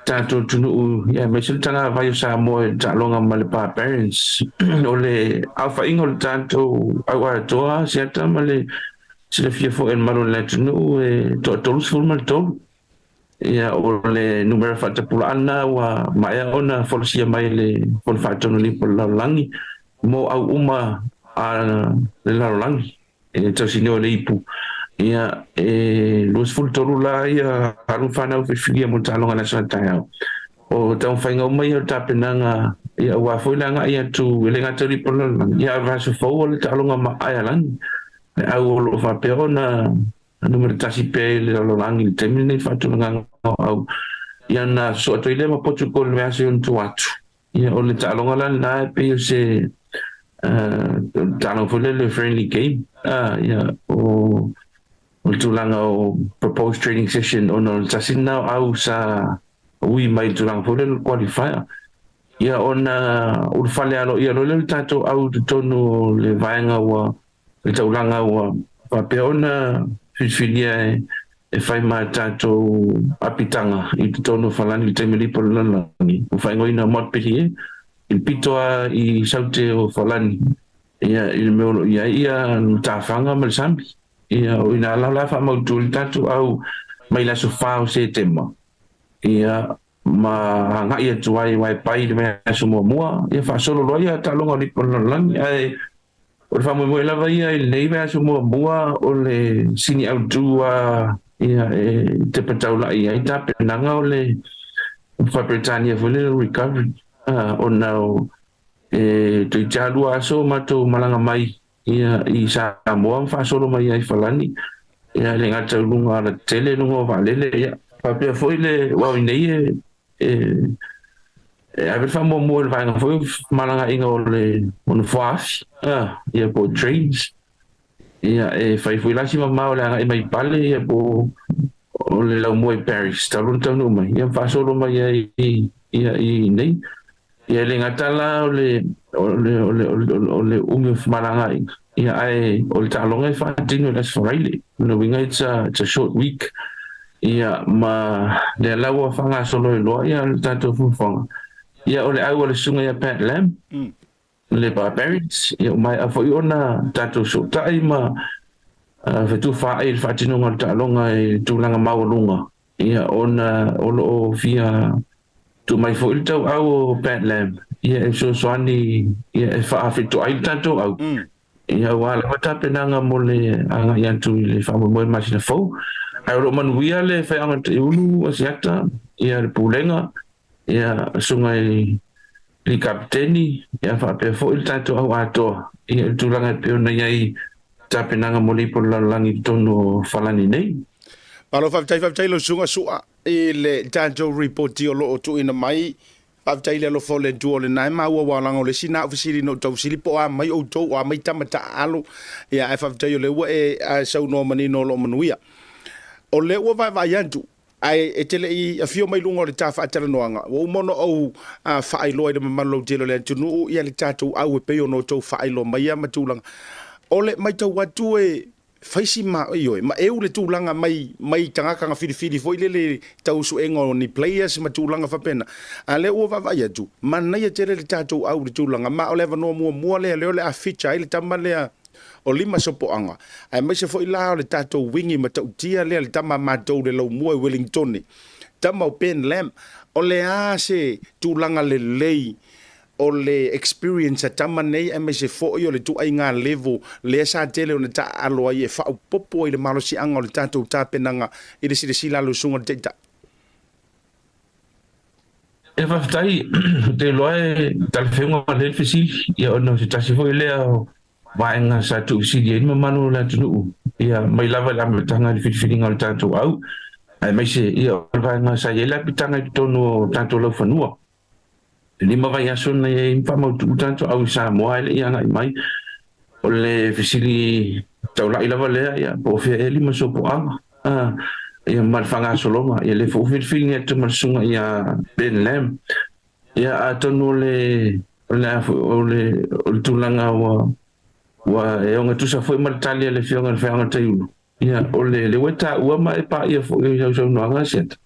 tatou atunuu, ia aemaise le tagavai o Samoa i le taaloga ma le Barbarians. O le aofaiga o le tatou au atoa Asiata ma le silafia foi e le mamalu o le atunuu e toa 33. Ia, o le numera faatapulaa lena ua maea ona folasia mai e le Fono Faatonu Lipo o le Lalolagi mo au uma a le lalolagi e tausinio le ipu. Ia, e 23 la ia alu ma fanau filifilia mo le taaloga i le aso a taeao. O taumafaiga uma ia o le tapenaga, ia aua foi le agai atu e le gata i le Lipo o le Lalolagi, ia a o le vaiaso fou o le taaloga ma Aialani, le au o lo o faapea ona numera tasi pea i le lalolagi i le taimi lenei faatulagaga o au. Ia na sosoo atu ai lea ma Portugal i le vaiaso i ona tua atu. Ia o le taaloga la lena e pei o se taaloga foi lele friendly game. Ia o le tulaga o proposed training session ona o le tasi lena o au sa ui mai i le tulaga foi lele o le qualifier. Ia ona ulufale aloaia loa lea o le tatou au i totonu o le vaega ua le taulaga ua faapea ona filifilia e fai ma tatou apitaga i totonu o Falani i le taimi o le ipu o le lalolagi, ua faaigoaina o Montpellier i le pito lava i saute o Falani, ia, i le mea o lo o i ai ia matafaga ma le sami. Ia, o i ina la o le a faamautu ai le tatou au mai le aso 4 o Setema, ia, ma agai atu ai aua e pai i le vaiaso muamua, ia faasolo loa ia taaloga o le ipu o le lalolagi. Ae o le faamoemoe lava ia i lenei vaiaso muamua o le sini autu a ia e tepa taulai ai tapenaga o le Faa-Peretania foi lele o recovery, ona o e toeitiiti lava lua aso o matou malaga mai ia i Samoa ma faasolo mai ai i Falani, ia e le gata i luga o alatetele, luga o vaalele, ia faapea foi le aua o i inei e e ave le faamuamua i le vaega foi o femalagaaiga o le o nofoa afi, ia po o trains. Ia e fai foi la si mamao o le agai mai i Pale ia po o le laumua i Paris talu ona taunuu mai, ia ma faasolo mai ai ia i inei. Ia e le gata la o le o le o le o le umi o femalagaaiga, ia ae o le taaloga e faatino i le Aso Faraile. O lona uiga it's a short week. Ia, ma lea la ua faagasolo ai loa ia le tatou fuafuaga. Ia, o le au a le susuga ia Pat Lam, le Barbarians, ia ua maea foi ona tatou sootai ma fetufaai i le faatinoga o le taaloga i le tulaga maualuga, ia ona o lo o fia tuu mai foi le tauau o Pat Lam, ia e fesoasoani ia e faafetoai le tatou au. Ia, ua lava tapenaga mo le agai atu i le faamoemoe i le masina fou. Ae o lo o manuia le faiaoga Taiulu Asiata, ia le Pulega, ia Susuga i le Kapeteni, ia faapea foi le tatou au atoa ia i le tulaga e pei ona i ai tapenaga mo le ipu o le lalolagi i totonu o Falani nei. Malo faafetai, faafetai lau Susuga Sua i le tatou ripoti o lo o tuuina mai. Faafetai i le alofa o le Atua o lena e maua aua leaga o le isi na au fesili na ou tau fesili po o a mai outou o a mai tama taaalo ia ae faafetai o lea ua e saunoa manino o lo o manuia. O lea ua vaavaai atu ae e te le i afio mai luga o le ta faatalanoaga ua uma ona ou faailoa i le mamalu lautele o le atunuu ia le tatou au e pei ona outou faailoa maia ma tulaga. O le matau atu e fai si ma, ioe, ma eu le tulaga mai, mai tagata na filifili foi lele tau suega o ni players ma tulaga faapena. A lea ua vaavaai atu, manaia tele le tatou au i le tulaga, ma o le avanoa muamua lea lea o le a feature ai le tama lea o Lima Sopoaga, aemaise foi la o le tatou wingi matautia lea le tama a matou le laumua i Wellingtone, tama o Ben Lamb. O le a se tulaga lelei O le experience a tama nei aemaise foi o le tuaiga level lea sa tele ona taaalo ai e faaopoopo ai le malosiaga o le tatou tapenaga i le silasila a lau Susuga i le Taitai. Ia faafetai, ou te iloa e talafeuga lelei le fesili, ia ona o se tasi foi lea o vaega sa tuufesili ai le mamalu o le atunuu, ia mai lava i le amataga i le filifiliga o le tatou au, aemaise ia o le vaega sa i ai le apitaga i totonu o tatou laufanua. E 5 vaiaso na i ai ma faamautu tatou au i Samoa ae le i agai mai. O le fesili taulai lava lea, ia, po o fea ea lima sopoaga, a, ia, ma le faagasologa. Ia, lea foi ua filifili atu ma le susuga ia Ben Lam. Ia, atonu o le, o le a foi, o le, o le tulaga ua, ua e ogatusa foi ma le tali a le Afioga i le Faiaoga Taiulu. Ia, o le, lea ua e taua ma e paia foi i lau saunoaga, Asiata.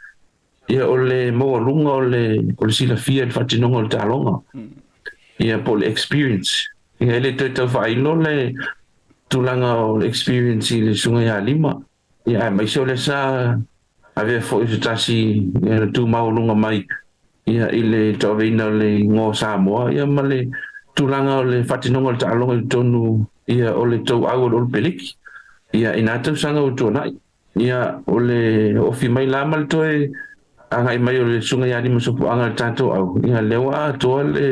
Ia, o le maualuga o le, o le silafia i le faatinoga o le taaloga. Ia, po o le experience. Ia, e le toe tau faailo le tulaga o le experience i le susuga ia Lima. Ia, aemaise o lea sa avea foi o se tasi ia, na tu maualuga mai ia, i le tauaveina o le igoa o Samoa ia, ma le tulaga o le faatinoga o le taaloga i totonu ia, o le touau o le Olopeleki ia, i nā tausaga ua tuanai. Ia, o le ofi mai la ma le toe agai mai o le Susuga ia Limasopoaga i le tatou au, ia, lea ua atoa le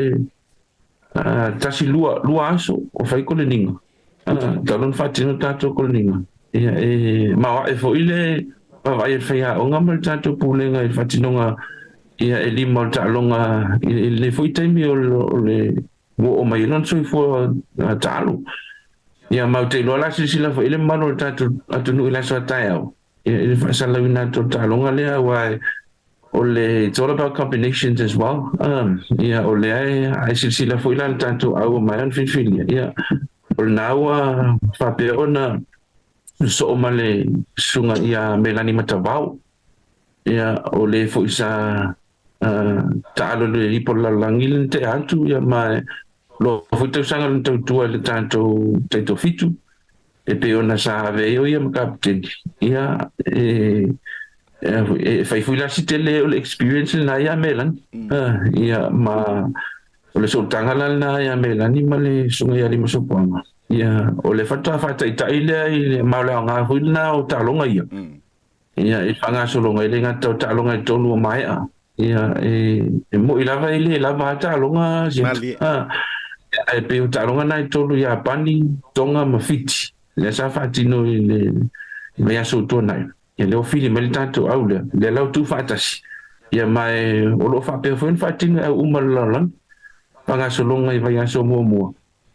tasi lua, lua aso o fai koleniga. Talu ona faatino tatou koleniga. Ia, e maoae foi le vaavaai a le faiaoga ma le tatou pulega i le faatinoga ia e lima o le taaloga i lenei foi taimi o le ua oo mai ai lona soifua taalo. Ia, ma ou te iloa la silasila foi le mamalu o le tatou atunuu i le aso a taeao, ia, i le faasalalauina atu o le taaloga lea, aua o le, it's all about combinations as well. Ia, o lea e, a silasila foi la le tatou au ua maea ona filifilia, ia, o lena ua faapea ona sosoo ma le susuga ia Melani Matavao, ia, o le foi sa taalo i le ipu o le lalolagi le na tea atu, ia, ma loa foi tausaga lona tautua i le tatou taitofitu, e pei ona sa ave ai o ia ma kapeteni, ia, e, e fai foi la si tele o le experience lena ia Melani, ia, ma o le sootaga la lena ia Melani ma le susuga ia Limasopoaga, ia, o le faatoa faataitai lea i le, ma o le aoga foi lena o taaloga ia. Ia, i faagasologa, e le gata o taaloga e tolu ua maea. Ia, e, e moi lava e le lava a taaloga Malie. A, ae pei o taaloga na e tolu Iapani, Tonga ma Fiti. Lea sa faatino i le vaiaso ua tuanai. Ia, lea ua fili mai le tatou au lea, lea la ua tuufaatasi. Ia, ma e, o lo o faapea foi ona faatino e au uma o le lalolagi. Faagasologa i vaiaso muamua.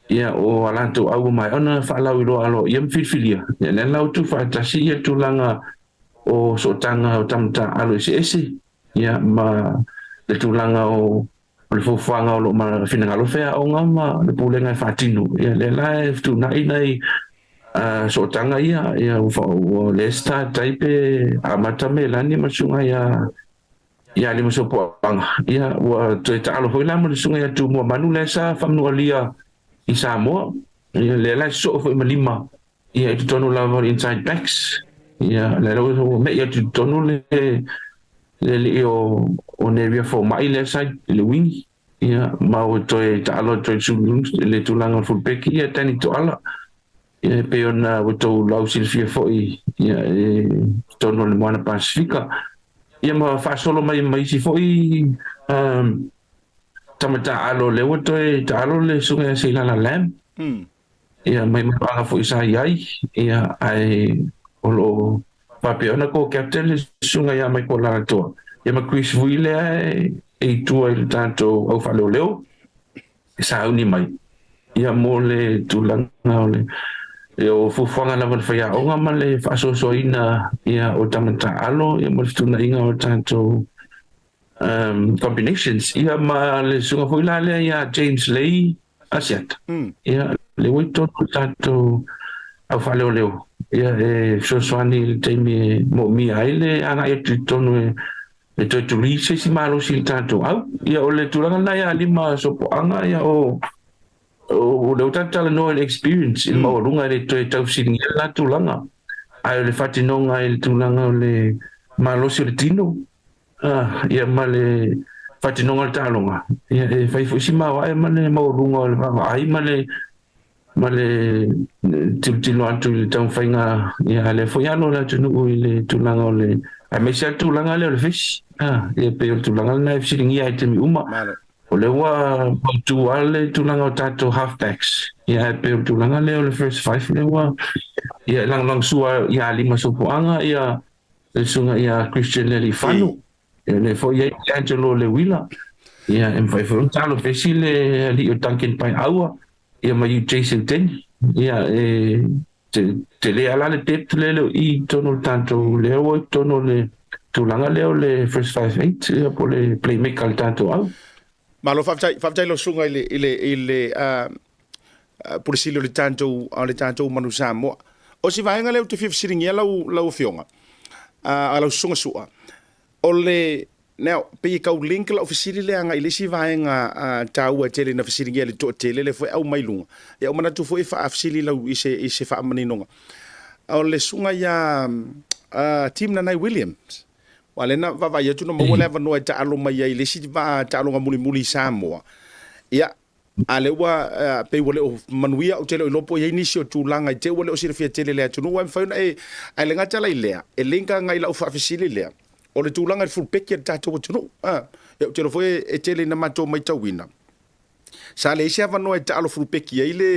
Ia, o a latou au ua maea ona faalauiloa aloaia ma filifilia, ia lea la ua tuufaatasi ia tulaga o sootaga o tama alo eseese, ia ma le tulaga o le fuafuaga o lo o finagalo feaoga ma le pulega e faatino. Ia lea la e fetuunai nai Sootaga ia, ia ua lea se tatai pe amata Melani ma le susuga ia Alimasopoaga, ia ua toe taalo foi la ma le susuga ia Tumua Manu lea sa faamanualia i Samoa, ia lea la e sosoo foi ma lima ia i totonu lava o le inside backs, ia lea la ua me'i atu i totonu le alii o Neria Fomai lea sa i le wing. Ia, ma ua toe taalo atu ai le le tulaga o le fulupeki, ia, Danny Toala. Ia, e pei ona ua outou lausilafia foi, ia, i totonu o le Moana Pasifika. Ia, ma faasolo mai ma isi foi um, tama taaalo lea ua toe taalo le susuga ia Seilala Lam. Ia, mai manuaga foi sa i ai, ia, ae o lo o faapea ona co-captain le susuga ia Michael Alatoa, ia ma Chris Vui lea e i tua i le tatou au faaleoleo e sauni mai, ia, mo le tulaga o le ia, o fuafuaga lava le faiaoga ma le faasoasoaina ia o tama taaalo ia ma le fetuunaiga o tatou combinations ia ma le susuga foi la lea ia James Lay Asiata. Ia le ua i totonu o le tatou au faaleoleo ia e fesoasoani i le taimi e moomia ai le agai atu i totonu e toe tuli se isi malosi i le tatou au. Ia o le tulaga lena ia Lima Sopoaga ia o o lea ua tatou talanoa i le experience i le maualuga e le toe tau fesiligia lena tulaga. Ae o le faatinoga i le tulaga o le malosi o le tino Ia ma le faatinoga o le taaloga, ia e fai foi si maoae ma le maualuga o le vaavaai ma le ma le tilotilo atu i le taumafaiga, ia a lea foi alo o le atunuu i le tulaga o le aemaise lava le tulaga lea o le fesi. Ia pei o le tulaga lena e fesiligia ai i taimi uma. O lea ua mautu lava le tulaga o tatou half backs, ia ae pei o le tulaga lea o le first five lea ua ia e lagolagosua ia Lima Sopoaga ia le susuga ia Christian Lealiifano, ia lea foi i ai Angelo Lewila, ia e mafai foi ona talofesi le alii o Duncan Paiaua, ia ma UJ Seuteni, ia e tele lava la le depth lea le o i i totonu o le tatou, lea ua i totonu o le tulaga lea o le first 5-8, ia po o le playmaker a le tatou au. Malo faafetai, faafetai lau susuga i le i le i le Pule Sili o le tatou o le tatou Manu Samoa. O si vaega lea ou te fia fesiligia lau lau afioga, a lau susuga Su'a, o le now, pei e tau link lau fesili lea agai i le isi vaega taua e tele ina fesiligia e le toatele lea foi e aumai luga. Ia ua manatu foi e faafesili lau i se i se faamaninoga. O le susuga ia Tim Nanai Williams, Aua lea na vaavaai atu na maua le avanoa e taalo mai ai i le isi vaa taaloga mulimuli i Samoa. Ia, a lea ua pei ua le o manuia, ou te le o iloa po o i ai nisi o tulaga i te i ua le o silafia tele e le atunuu, ae mafai ona e, ae le gata la i lea, e link agai i lau faafesili lea, o le tulaga i le fulupeki a le tatou atunuu. A, ia ou te iloa foi e tele ina matou matauina, Sa leai se avanoa e taalo fulupeki ai le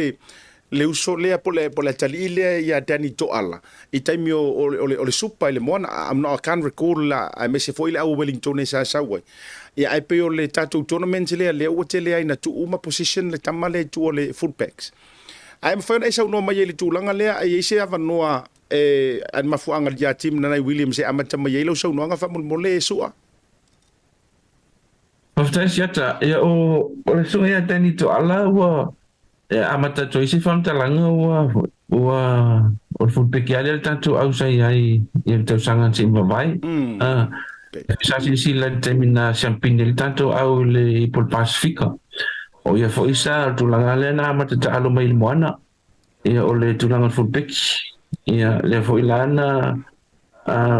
le uso lea po le po le atalii lea ia Danny Toala i taimi o o o le o le Supa i le moana. I'm not, I can't recall la, aemaise foi le au o Wellingtone sa sau ai. Ia ae pei o le tatou tournament lea lea ua tele ai na tuu uma position le tama lea i tua o le fullbacks. Ae mafai ona e saunoa mai ai i le tulaga lea, a i ai se avanoa e a le mafuaaga ia Tim Nanai Williams e amata mai ai lau saunoaga faamolemole e Su'a? Faafetai Siata. Ia o o le susuga ia Danny Toala ua e amata atu ai se faamatalaga ua ua o le fulupeki lava lea le tatou au sa i ai i le tausaga na se i mavae. Ah, sa silasila i le taimi na siampini ai le tatou au i le ipu o le Pasifika. O ia foi sa o le tulaga lea na amata taalo mai i le moana. Ia o le tulaga o le fulupeki. Ia lea foi la na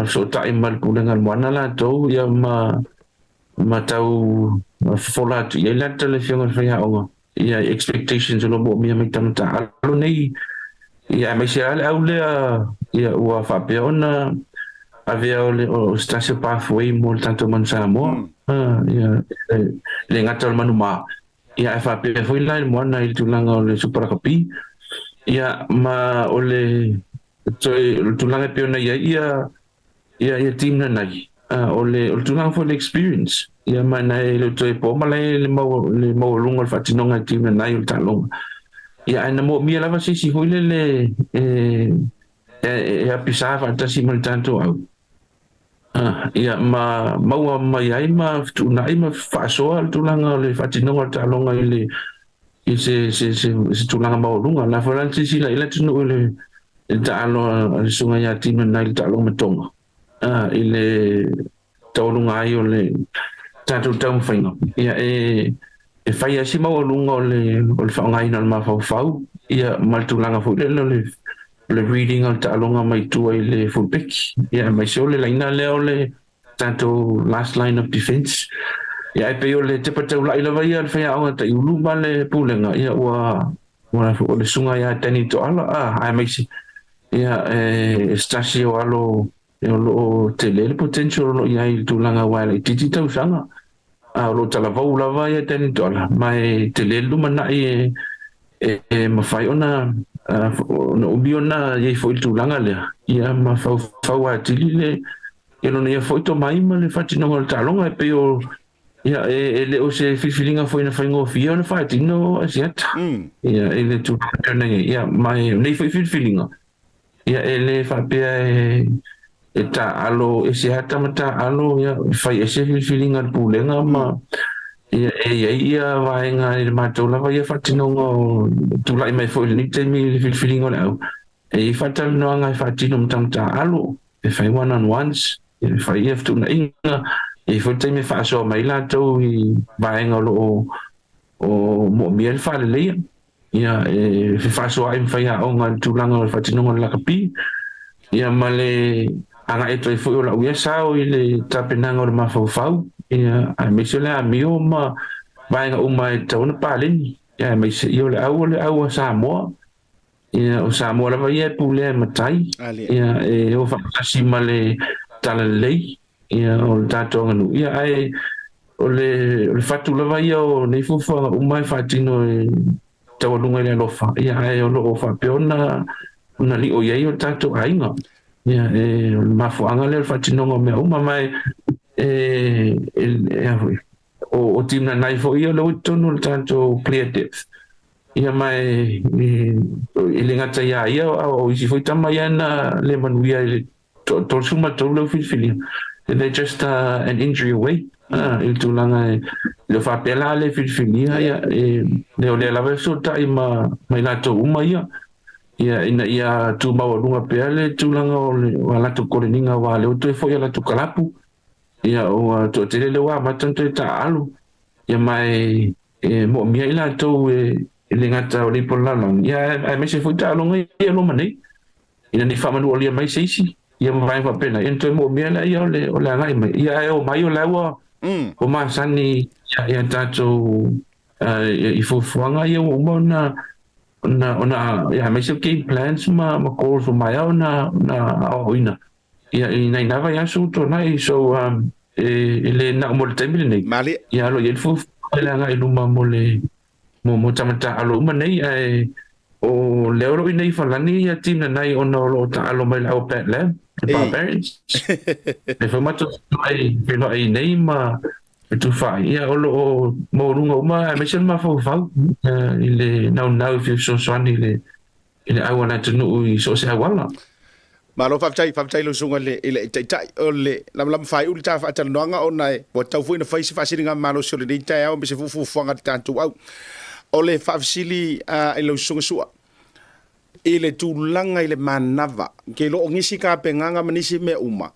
fesootai ma le Pulega o le Moana latou ia ma ma tau fofola atu i ai le ata le Afioga i le Faiaoga ia expectations o lo o moomia mai tama taalo nei ia aemaise lava le au lea ia ua faapea ona avea o le o se tasi o pathway mo le tatou manu Samoa ia e le gata o le manu mā ia ae faapea foi la i le moana i le tulaga o le Super Rugby ia ma o le toe o le tulaga e pei ona i ai ia ia ia team nanai o le o le tulaga foi le experience ia ma na e le toe po ma le le mau le maualuga o le faatinoga e team nanai o le taaloga ia ae na moomia lava se isi foi lele e e e apisa faatasi ma le tatou au ia ma maua mai ai ma fetuunai ma faasoa le tulaga o le faatinoga o le taaloga i le i se se se se tulaga maualuga la foi la silasila i le atunuu i le. le taalo a le susuga ia Tina nai le taaloga matoga i le taualuga ai o le tatou taumafaiga. Ia e e fai lava si maualuga o le o le faaaogaina o le mafaufau ia ma le tulaga foi lele o le o le reading o le taaloga mai tua i le full back. Ia aemaise o le laina lea o le tatou last line of defence. Ia ae pei o le tepa taulai lava ia a le faiaoga Taiulu ma le Pulega ia ua ua o le susuga ia Danny Toala a aemaise ia e se tasi o alo o lo o tele le potential o lo o i ai i le tulaga aua e laitiiti tausaga a o lo o talavou lava ia Danny Toala ma e tele le lumanai e e mafai ona ona umi ona i ai foi i le tulaga lea ia ma faufau atili le ia lona ia foi tomai ma le faatinoga o le taaloga e pei o ia e le o se filifiliga foi na faigofie ona faatino Asiata ia i le tulaga e pei ona i ai ia ma o nei foi filifiliga ia e le faapea e e taaalo ese ata ma taaalo ia e fai ese filifiliga a le pulega ma ia e i ai ia vaega i le matou lava ia faatinoga o tulai mai foi i lenei taimi i le filifiliga o le au e i ai faatalanoaga e faatino ma tagata alo e fai one on ones e fai ia fetuunaiga e i ai foi le taimi e faasoa mai latou i vaega o lo o o moomia le faaleleia ia e fefaasoaai ma faiaoga i le tulaga o le faatinoga o le lakapi ia ma le agai atu ai foi o lau ia sao i le tapenaga o le mafaufau ia aemaise o le amio ma vaega uma e tatau ona paleni ia aemaise ia o le au o le au a Samoa ia o Samoa lava ia e pulea e matai ia e o faatasi ma le talalelei ia o le tatou aganuu ia ae o le o le fatu lava ia o nei fuafuaga uma e faatino e taualuga i le alofa ia ae o lo o faapea ona ona lio i ai o tatou aiga ia e o le mafuaaga lea o le faatinoga o mea uma ma e e, e, e a foi o, o team nanai foi ia o lea ua i totonu o le tatou player depth ia ma e, e, e le gata iā ia a o isi foi tama ia na le manuia i le 33 leu filifilia they're just an injury away i le tulaga e le o faapea la le filifilia ia e le o lea lava e fesootai ma ma i latou uma ia ia ina ia tumaualuga pea le tulaga o le o a latou koleniga aua lea ua toe foi a latou kalapu ia ua toatele lea ua amata ona toe taaalo ia ma e e moomia i latou e e le gata o le ipu o le lalolagi ia aemaise foi taaloga ia loma nei ina ne i faamanualia mai se isi ia ma vaega faapena ia ona toe moomia lea o le o le agai mai ia ae o mai o la ua ua masani ia ia tatou i fuafuaga ia ua uma ona ona ona ia aemaise o game plans ma ma goals ua maea ona ona aoaoina ia i nai na vaiaso ua tuanai so e e le nao mo le taimi lenei Malie. ia o lo o i ai le fuafuaga i le agai i luma mo le mo mo tama taalo uma nei ae o lea o lo o i nei i Falani ia team nanai ona o lo o taalo mai le Our Bat Lab the Barbarians e foi matou feiloai feiloai nei ma fetufaai ia o lo o maualuga uma aemaise le mafaufau i le naunau e fia fesoasoani i le i le au a le atunuu i so o se auala. Malo faafetai, faafetai i lau susuga i le, i le Taitai o le lamalama faaiu le ta faatalanoaga ona e ua tatau foi ona fai se faasiliga malosi o lenei taeao aemaise foi fuafuaga a le tatou au. O le faafesili i lau susuga Sua, i le tulaga i le manava, ke lo o nisi tapenaga ma nisi mea uma,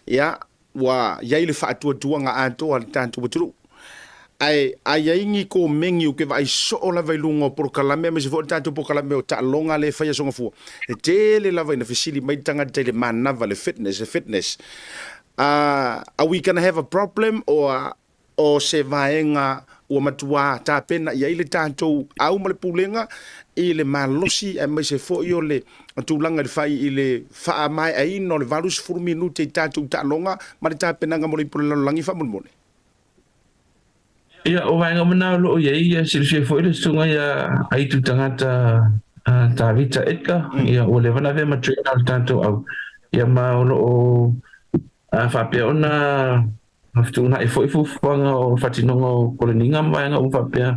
ia, Ua i ai le faatuatuaga atoa a le tatou atunuu. Ae a i ai ni komeni ou te vaai soo lava i luga o polokalame aemaise foi o le tatou polokalame o taaloga lea e fai Aso Gafua, e tele lava ina fesili mai le tagata i le manava, le fitness, le fitness. Are we gonna have a problem or o se vaega ua matuā tapena i ai le tatou au ma le Pulega i le malosi aemaise foi o le tulaga i le fai i le faamaeaina o le 80 minute i tatou taaloga ma le tapenaga mo le Ipu o le Lalolagi faamolemole. Ia, o vaega uma na o lo o i ai, ia silafia foi le susuga ia Aitu Tagata Tavita Edgar, ia ua leva ona avea ma trainer o le tatou au, ia ma o lo o faapea ona Fetuunai foi fuafuaga o faatinoga o koleniga ma vaega uma faapea,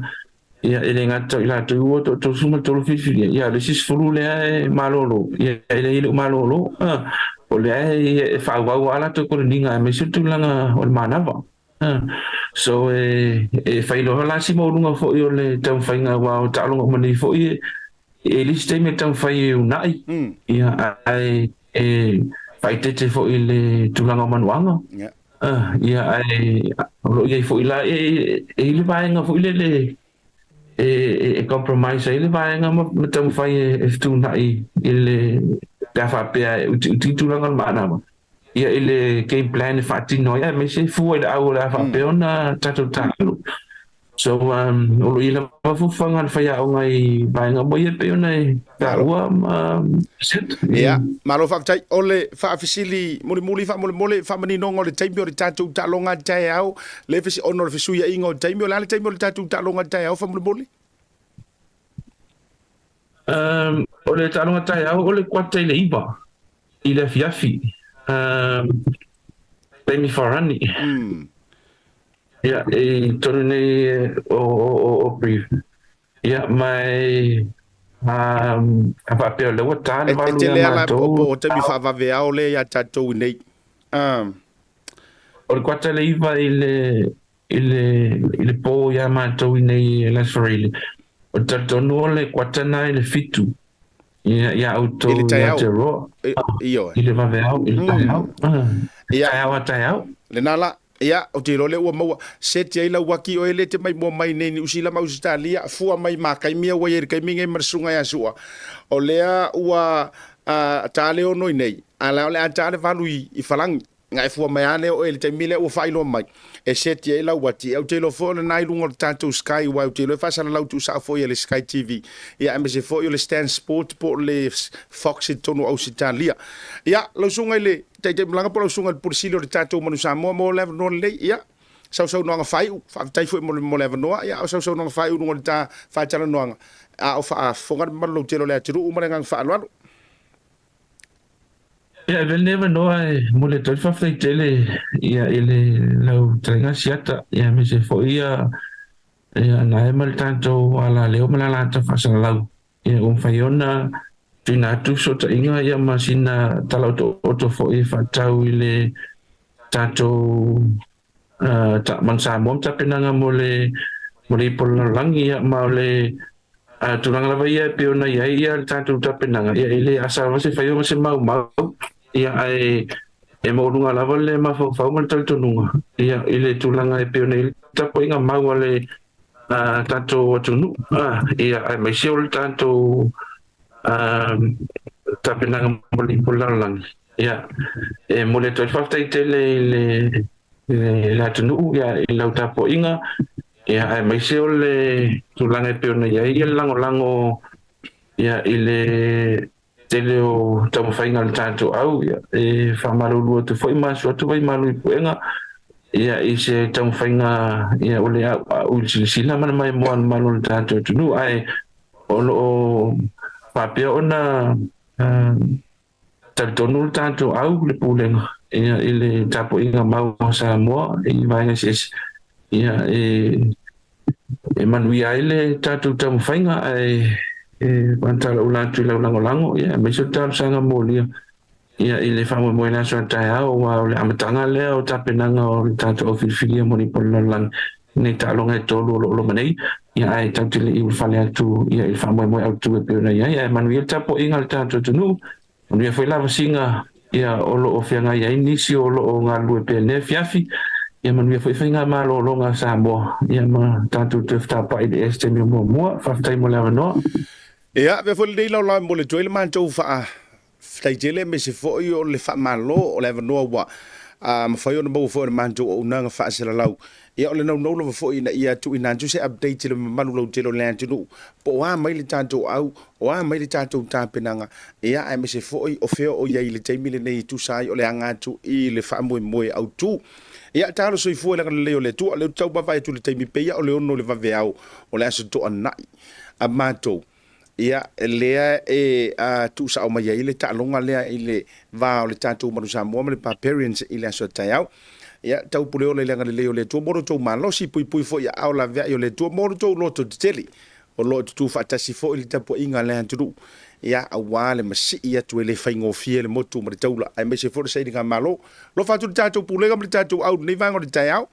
ia e le gata o i latou ua toa-33 filifilia, ia o le isi 10 lea e malolo, ia e leai e le o malolo, o lea e faaauau lava a latou koleniga aemaise o le tulaga o le manava. So e fai loa la si maualuga foi o le taumafaiga aua o taaloga uma nei foi e E le isi taimi e taumafai e uunai, ia, ae e faaeteete foi i le tulaga o manuaga. Ia, ae o lo o i ai foi la, e i ai le vaega foi lele e compromise ai le vaega ma taumafai e fetuunai i le, pe a faapea e utiuti tulaga o le manava, ia, i le game plan e faatino ai, aemaise fua i le au o le a faapea ona tatou taaalo. So, o lo o i ai lava fuafuaga a le faiaoga i vaega uma ia e pei ona e taua ma set. Ia, malo faafetai. O le faafesili mulimuli faamolemole, faamaninoga o le taimi o le tatou taaloga taeao, le fesi, ona o le fesuiaiga o taimi, o le a le taimi o le tatou taaloga taeao faamolemole? O le taaloga taeao o le kuata i le 9 i le afiafi, taimi farani. Ia, i tonu nei o Brief. Ia, ma e a faapea o lea ua ta le 8 ia matou. Po o taimi faavaveao lea ia tatou i nei. O le kuata le 9 i le i le i le po ia matou i nei i Las Farele. O le talitonu o le kuata na i le 7 ia ia outou i Aotearoa. I le vaveao, i le taeao. Taeao a taeao. Lena la. Ia, ou te iloa lea ua maua. Seti ai lau aki oe le te maimoa mai nei Niu Sila ma Ausetalia, fua mai ma kaimi ia ua i ai i le kaimi nei ma le susuga ia Sua. O lea ua ta le 6 i nei, a la o le a ta le 8 i Falagi. Na e fua mai lava lea oe i le taimi lea ua faailoa mai, e seti ai lau ati. Ou te iloa foi o lena i luga o le tatou Sky, aua ou te iloa e faasalalau tuusao foi e le Sky TV, ia aemaise foi o le Stan Sport po o le Fox i totonu o Ausetalia. Ia, lau susuga i le Taitaimalaga po o lau susuga i le Pule Sili o le tatou Manu Samoa mo le avanoa lelei. Ia, sausaunoaga faaiu, faafetai foi mo le, mo le avanoa. Ia, o sausaunoaga faaiu i luga o le ta faatalanoaga, a o faafofoga le mamalu lautele o le atunuu ma le agaga faaaloalo. Ia, e avea lenei avanoa e momoli atu ai le faafetai tele ia i le lau fetalaiga Siata, ia aemaise foi ia ia Naea ma le tatou alaleo ma le alata faasalalau. Ia ua mafai ona tuuina atu fesootaiga ia ma sina tala otooto foi e faatatau i le tatou Manu Samoa ma tapenaga mo le mo le ipu o le lalolagi ia ma o le tulaga lava ia e pei ona i ai ia le tatou tapenaga ia e le asa lava se faia ma se maumau ia ae e maualuga lava le mafaufau ma le talitonuga ia i le tulaga e pei ona i ai le tapuaiga mau a le tatou atunuu, ia, aemaise o le tatou tapenaga mo le lalolagi. Ia, e momoli atu ai le faafetai tele i le, le atunuu, ia, i lau tapuaiga, ia, aemaise o le tulaga e pei ona i ai le lagolago ia, i le tele o taumafaiga a le tatou au, ia, e faamalulu atu foi ma asu atu vaimalu i puega, ia, i se taumafaiga, ia, o le a'ua'u i le silasila ma le maimoa a le Malo o le tatou atunuu, ae o lo o faapea ona talitonu le tatou au, le Pulega, ia, i le tapuaiga mau a Samoa i vaega eseese, ia, e E manuia ai le tatou taumafaiga ae e faatalaula atu i lau lagolago ia aemaise o le talosaga molia ia i le faamoemoe i le aso a taeao aua o le amataga lea o tapenaga o le tatou au filifilia mo le ipu o le lalolagi nei taaloga e tolu o lo o loma nei ia ae tatou te le i ulufale atu ia i le faamoemoe autu e pei ona i ai ae manuia le tapuaiga a le tatou atunuu Manuia foi lavasiga ia o lo o feagai ai nisi o lo o galulue pea i lenei afiafi. Ia manuia foi faigamalologa a Samoa ia ma tatou toe fetapaai i le ea se taimi o muamua. Faafetai mo le avanoa. Ia, avea foi lenei laolao e momoli atu ai le matou faafetai tele aemaise foi o le faamalo o le avanoa ua mafai ona maua foi e le matou auaunaga faasalalau. Ia, o le naunau lava foi ina ia tuuina atu se update i le mamalu lautele o le atunuu po o a mai le tatou au, o a mai le tatou tapenaga, ia, aemaise foi o fea o i ai i le taimi lenei e tusa ai o le aga atu i le faamoemoe autu. Ia, talo soifua i le agalelei o le Atua, o lea ou te tau vaavaai atu i le taimi, pei lava o le 6 i le vaveao o le Aso Toonai a matou, ia, lea e tuusao mai ai le taaloga lea i le va o le tatou Manu Samoa ma le Barbarians i le aso a taeao. Ia, taupule ola i le agalelei o le Atua mo lo outou malosi, puipui foi i aao laveai o le Atua mo lo outou loto tetele. O lo o tutū faatasi foi le tapuaiga a le atunuu, ia, aua le masii atu e le faigofie le motu ma le taula, aemaise foi le sailigamalo. Alofa atu i le tatou pulega ma le tatou au i lenei vaega o le taeao.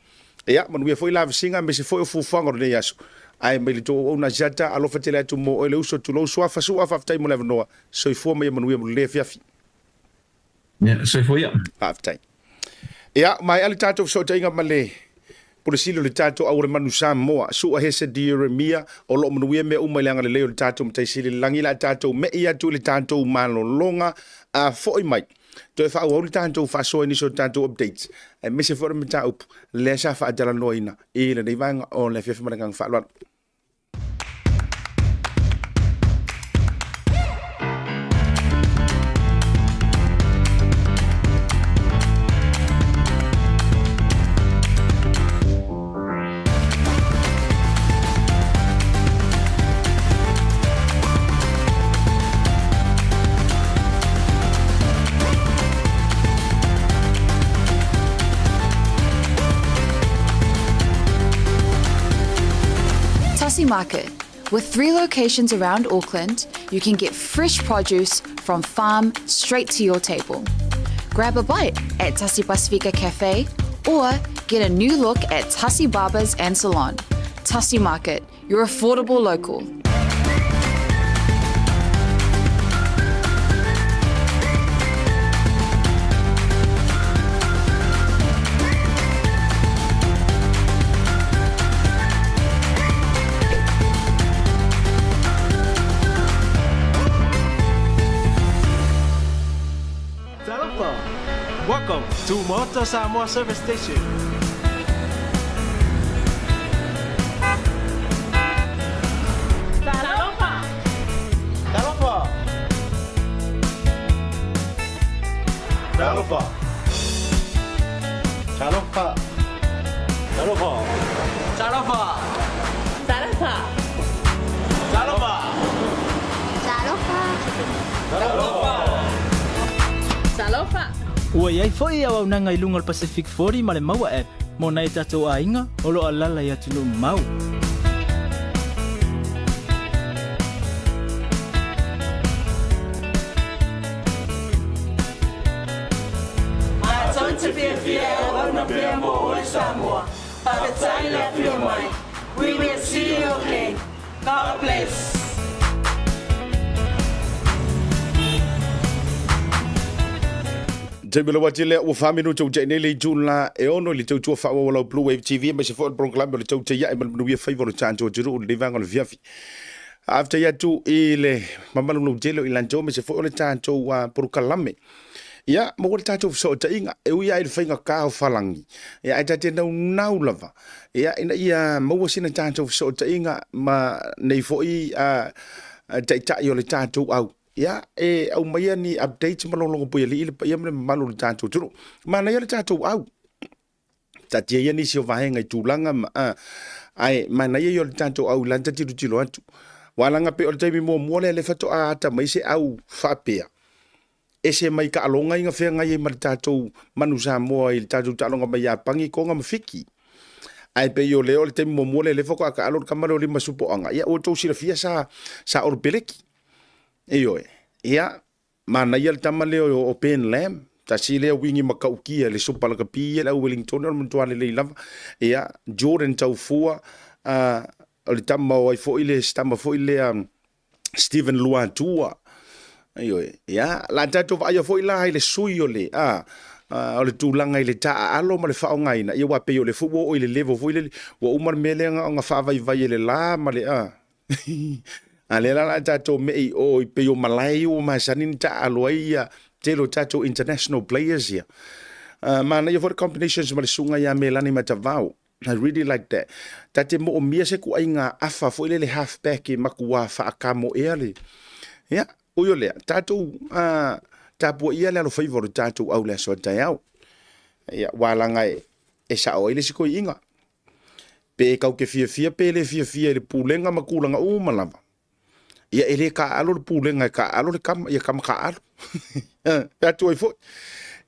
Ia, manuia foi lavasiga aemaise foi o fuafuaga o lenei aso. Ae mai le tou auauna Asiata, alofa tele atu mo oe le uso, tulou Suafa Su'a, faafetai mo le avanoa. Soifua ma ia manuia mo lenei afiafi. Ia, soifua ia. Faafetai. Ia, maea le tatou fesootaiga ma le Pule Sili o le tatou au o le Manu Samoa, Su'a Hesed Ieremia, o lo o manuia mea uma i le agalelei o le tatou Matai Sili i le Lagi, le a tatou me'i atu i le tatou malologa, a foi mai, toe faaauau le tatou faasoa i nisi o tatou updates, aemaise foi o le mataupu lea sa faatalanoaina i lenei vaega o le afiafi ma le agaga faaaloalo. Tasi Market. With three locations around Auckland, you can get fresh produce from farm straight to your table. Grab a bite at Tasi Pasifika Cafe or get a new look at Tasi Barbers and Salon. Tasi Market, your affordable local. Talofa! Welcome to Maota Samoa Service Station. Talofa! Talofa! Talofa! Talofa! Talofa! Talofa! Talofa! Talofa! Talofa! Talofa! Ua i ai foi auaunaga i luga o le Pacific 40 ma le Maua App mo nai o tatou aiga o lo o alaala i atunuu mamao. Matou te fiafia e auauna pea mo oe Samoa. Faafetai le afio mai. We will see you again. God bless. Taimi lava tele ua 4 minute ua nei le itu la e 6 i le tautua faaauau a lau Blue Wave TV aemaise foi o le polokalame o le tautai ae ma le manuia faiva o le tatou atunuu i lenei vaega o le afiafi. Faafetai atu i le mamalu lautele o i latou aemaise foi o le tatou polokalame. Ia, maua le tatou fesootaiga, e ui lava i le faigata o falagi, ia, ae ta te naunau lava, ia, ina ia maua sina tatou fesootaiga ma nei foi taitai o le tatou au, ia, e aumaia ni updates ma logologopuialii i le paia ma le mamalu o le tatou atunuu. Manaia le tatou au. Taatia ia nisi o vaega i tulaga ma, ae manaia ia o le tatou au i lana tilotilo atu. Ua laga pei o le taimi muamua lea lea faatoa ata mai se au faapea, ese mai taaloga ia na feagai ai ma le tatou manu Samoa i le tatou taaloga mai Iapani, Toga ma Fiti. Ae pei o lea o le taimi muamua lea lea faatoa taalo le tama lea o Limasupoaga, ia ua outou silafia sa sa Olo Peleki. Ioe. Ia, manaia le tama lea o Ben Lam, tasi lea wingi matautia i le Supa Lakapi ia le au Wellington o le matua lelei lava. Ia, Jordan Taufua, o le tama o ai foi le si tama foi lea Steven Luatua. Ioe. Ia, la tatou vaaia foi la i le sui o le, a, o le tulaga i le taaalo ma le faaaogaina, ia aua pei o lea foi ua oo i le level foi lele, ua uma le mea lea na ona faavaivai e le la ma le, a, a lea la o le a tatou mei i o i pei o malae ia ua masani ona taaalo ai ia tele o tatou international players ia. Manaia foi le combinations ma le susuga ia Melani Matavao. I really like that. Ta te moomia se kuaiga afa foi lele half back e matua faakamoea le. Ia, ui o lea, tatou tapuaia le alofaiva o le tatou au le aso a taeao. Ia, ua laga e sao ai le isi toeaiina. Pe kau te fiafia pe le fiafia i le pulega ma tulaga uma lava. Ia e le taaalo le pulega e taaalo le tama, ia tama taaalo. Pe atu ai foi.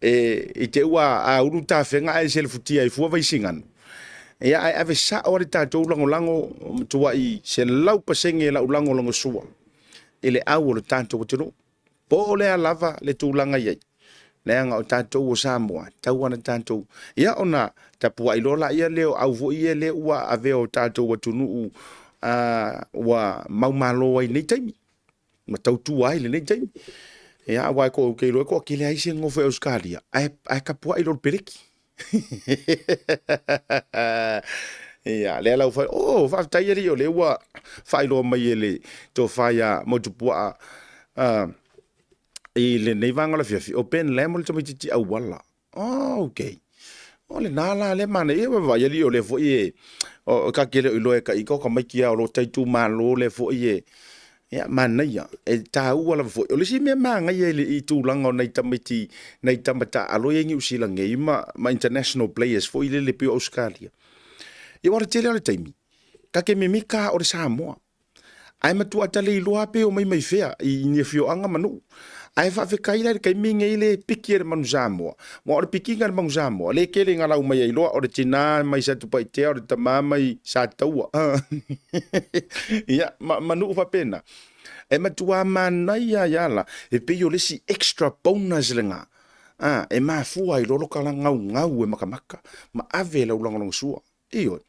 E, i te ua a ulu tafega ae selefutia ai fua Vaisigano. Ia ae ave sao lava le tatou lagolago matuai 100% lau lagolagosua i le au o le tatou atunuu. Po o le a lava le tulaga i ai, leaga o tatou o Samoa, e tatau ona tatou, ia ona tapuai loa laia lea o au foi ia lea ua avea o tatou atunuu ua maumalo ai i lenei taimi, ma tautua ai i lenei taimi. Ia, aua e ou te iloa e toatele lava isi e nonofo i Ausetalia ae tapuai loa i le peleki. Ia, lea la ua fai, oh, faafetai alii o lea ua faailoa mai e le tofa ia Motupuaa i lenei vaega o le afiafi, o Ben Lam o le tamaitiiti auala. Oh, okay. O lena la lea manaia, ia vaai alii o lea foi e, o, ta te le o iloa e ta ita o tamaiti lava o lo ta itumalo lea foi e, ia manaia, e taua lava foi. O le isi mea manaia i le i tulaga o nai tamaiti, nai tama taaalo ia i Niu Sila nei ma, ma international players foi lele pei o Ausetalia. Ia aua o le tele lava o le taimi, ta te mimita o le Samoa. Ae matua taleiloa pe omai mai fea i ni afioaga ma nuu. Ae faafetai la i le taimi nei le piki e le manu Samoa. Aua o le pikiga e le manu Samoa, le tele ina lau mai ai loa, o le tina mai Satupaitea, o le tama mai Sataua. Ia, ma, ma nuu faapena. E matua manaia ai lava la, e pei o le isi extra bonus lena, a, e mafua ai loa lo ta gaugau e makamaka ma ave lau lagolagosua. Ioe.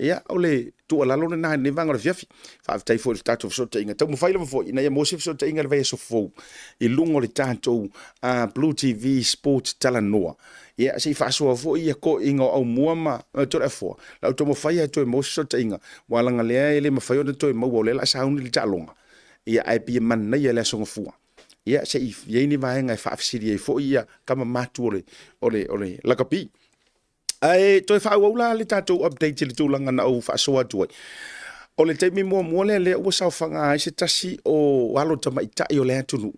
Ia, o le tuualalo lena i lenei vaega o le afiafi. Faafetai foi i le tatou fesootaiga. Taumafai lava foi ina ia maua se fesootaiga i le vaiaso fou i luga o le tatou Blue TV Sports Talanoa. Ia, se i faasoa foi ia toeaiina o Aumua ma Toleafoa. La ou taumafai lava e toe maua se fesootaiga, aua leaga lea e le mafai ona toe maua, o lea o le a sauni le taaloga. Ia, ae pei e manaia le Aso Gafua. Ia, se i i ai ni vaega e faafesili ai foi ia tama matutua o le, o le, o le lakapi. Ae toe faaauau la le tatou update i le tulaga na ou faasoa atu ai. O le taimi muamua lea lea ua saofaga ai se tasi o alo tamaitai o le atunuu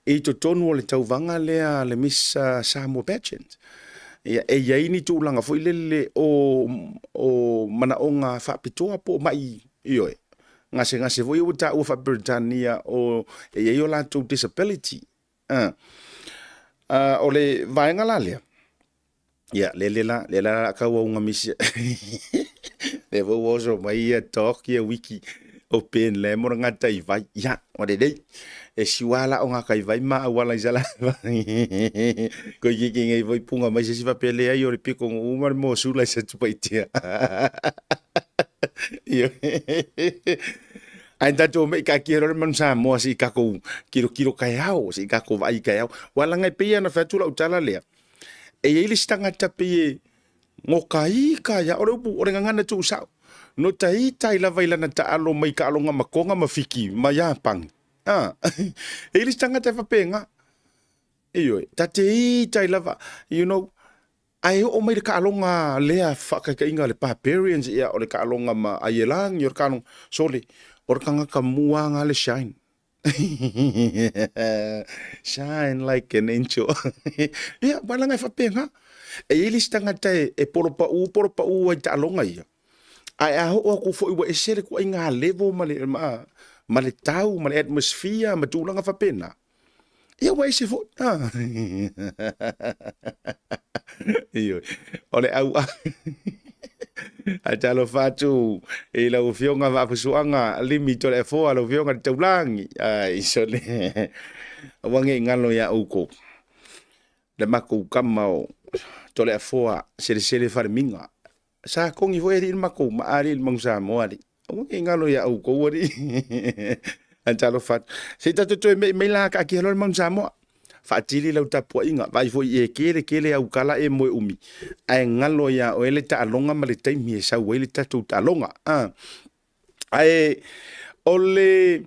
i totonu o le tauvaga lea a le Miss Samoa Pageant. Ia, e i ai ni tulaga foi lele o, o manaoga faapitoa po o mai, ioe, gasegase foi ia ua taua faa-Peretania o e i ai o latou disability. O le vaega la lea, Ia, lele la, lele la tau auga misi. Le foi ua oso mai ia Doc ia wiki o Ben le mo nga tai vai. Ia, o le lei. E siwa la o nga kai vai ma auala i sala. Ko i ki ngai voi punga mai se si faapea le ai o le piko ngo uma le mo sula i sa tupa i tia. Ia. Ae tatou mei ka ki le manu Samoa si kako kilo kilo kai ao, si kako vai kai ao. Wala ngai pe ana fa tula utala lea. E i ai le isi tagata pei e gokaika ia, o le upu, o le gagana tuusao. No taitai lava i lana taalo mai taaloga ma Toga ma Fiti ma Iapani. A, e i ai le isi tagata e faapena. Ioe, ta te itai lava, you know, ae oo mai le taaloga lea faataitaiga le Barbarians, ia, o le taaloga ma Aielagi, o le taaloga, sole, o le tagata mua lava le shine. Shine like an angel. Ia, ua laga e faapena. E i ai le isi tagata e, e polopaʻu, polopaʻu ai i taaloga ia. Ae a oo atu foi ua ese le ituaiga level ma le, ma, ma le tau, ma le atmosphere, ma tulaga faapena. Ia ua ese foi. Ah. Ioe. O le au Ae talofa atu i lau Afioga Vaafusuaga Limi Toleafoa, lau Afioga i le Taulagi. Ai, sole. Aua ne i galo iā oukou le matou tama o Toleafoa Selesele Falemiga. Sa togi foi alii le matou maa alii le Manu Samoa alii. Aua ne i galo ia outou alii. Ae talofa atu. Se i tatou toe mei mai la taatia loa le Manu Samoa. Faatili lau tapuaiga, vaai foi e kele kele au tala e moe umi, ae galo ia oe le taaloga ma le taimi e sau ai le tatou taaloga. Ae o le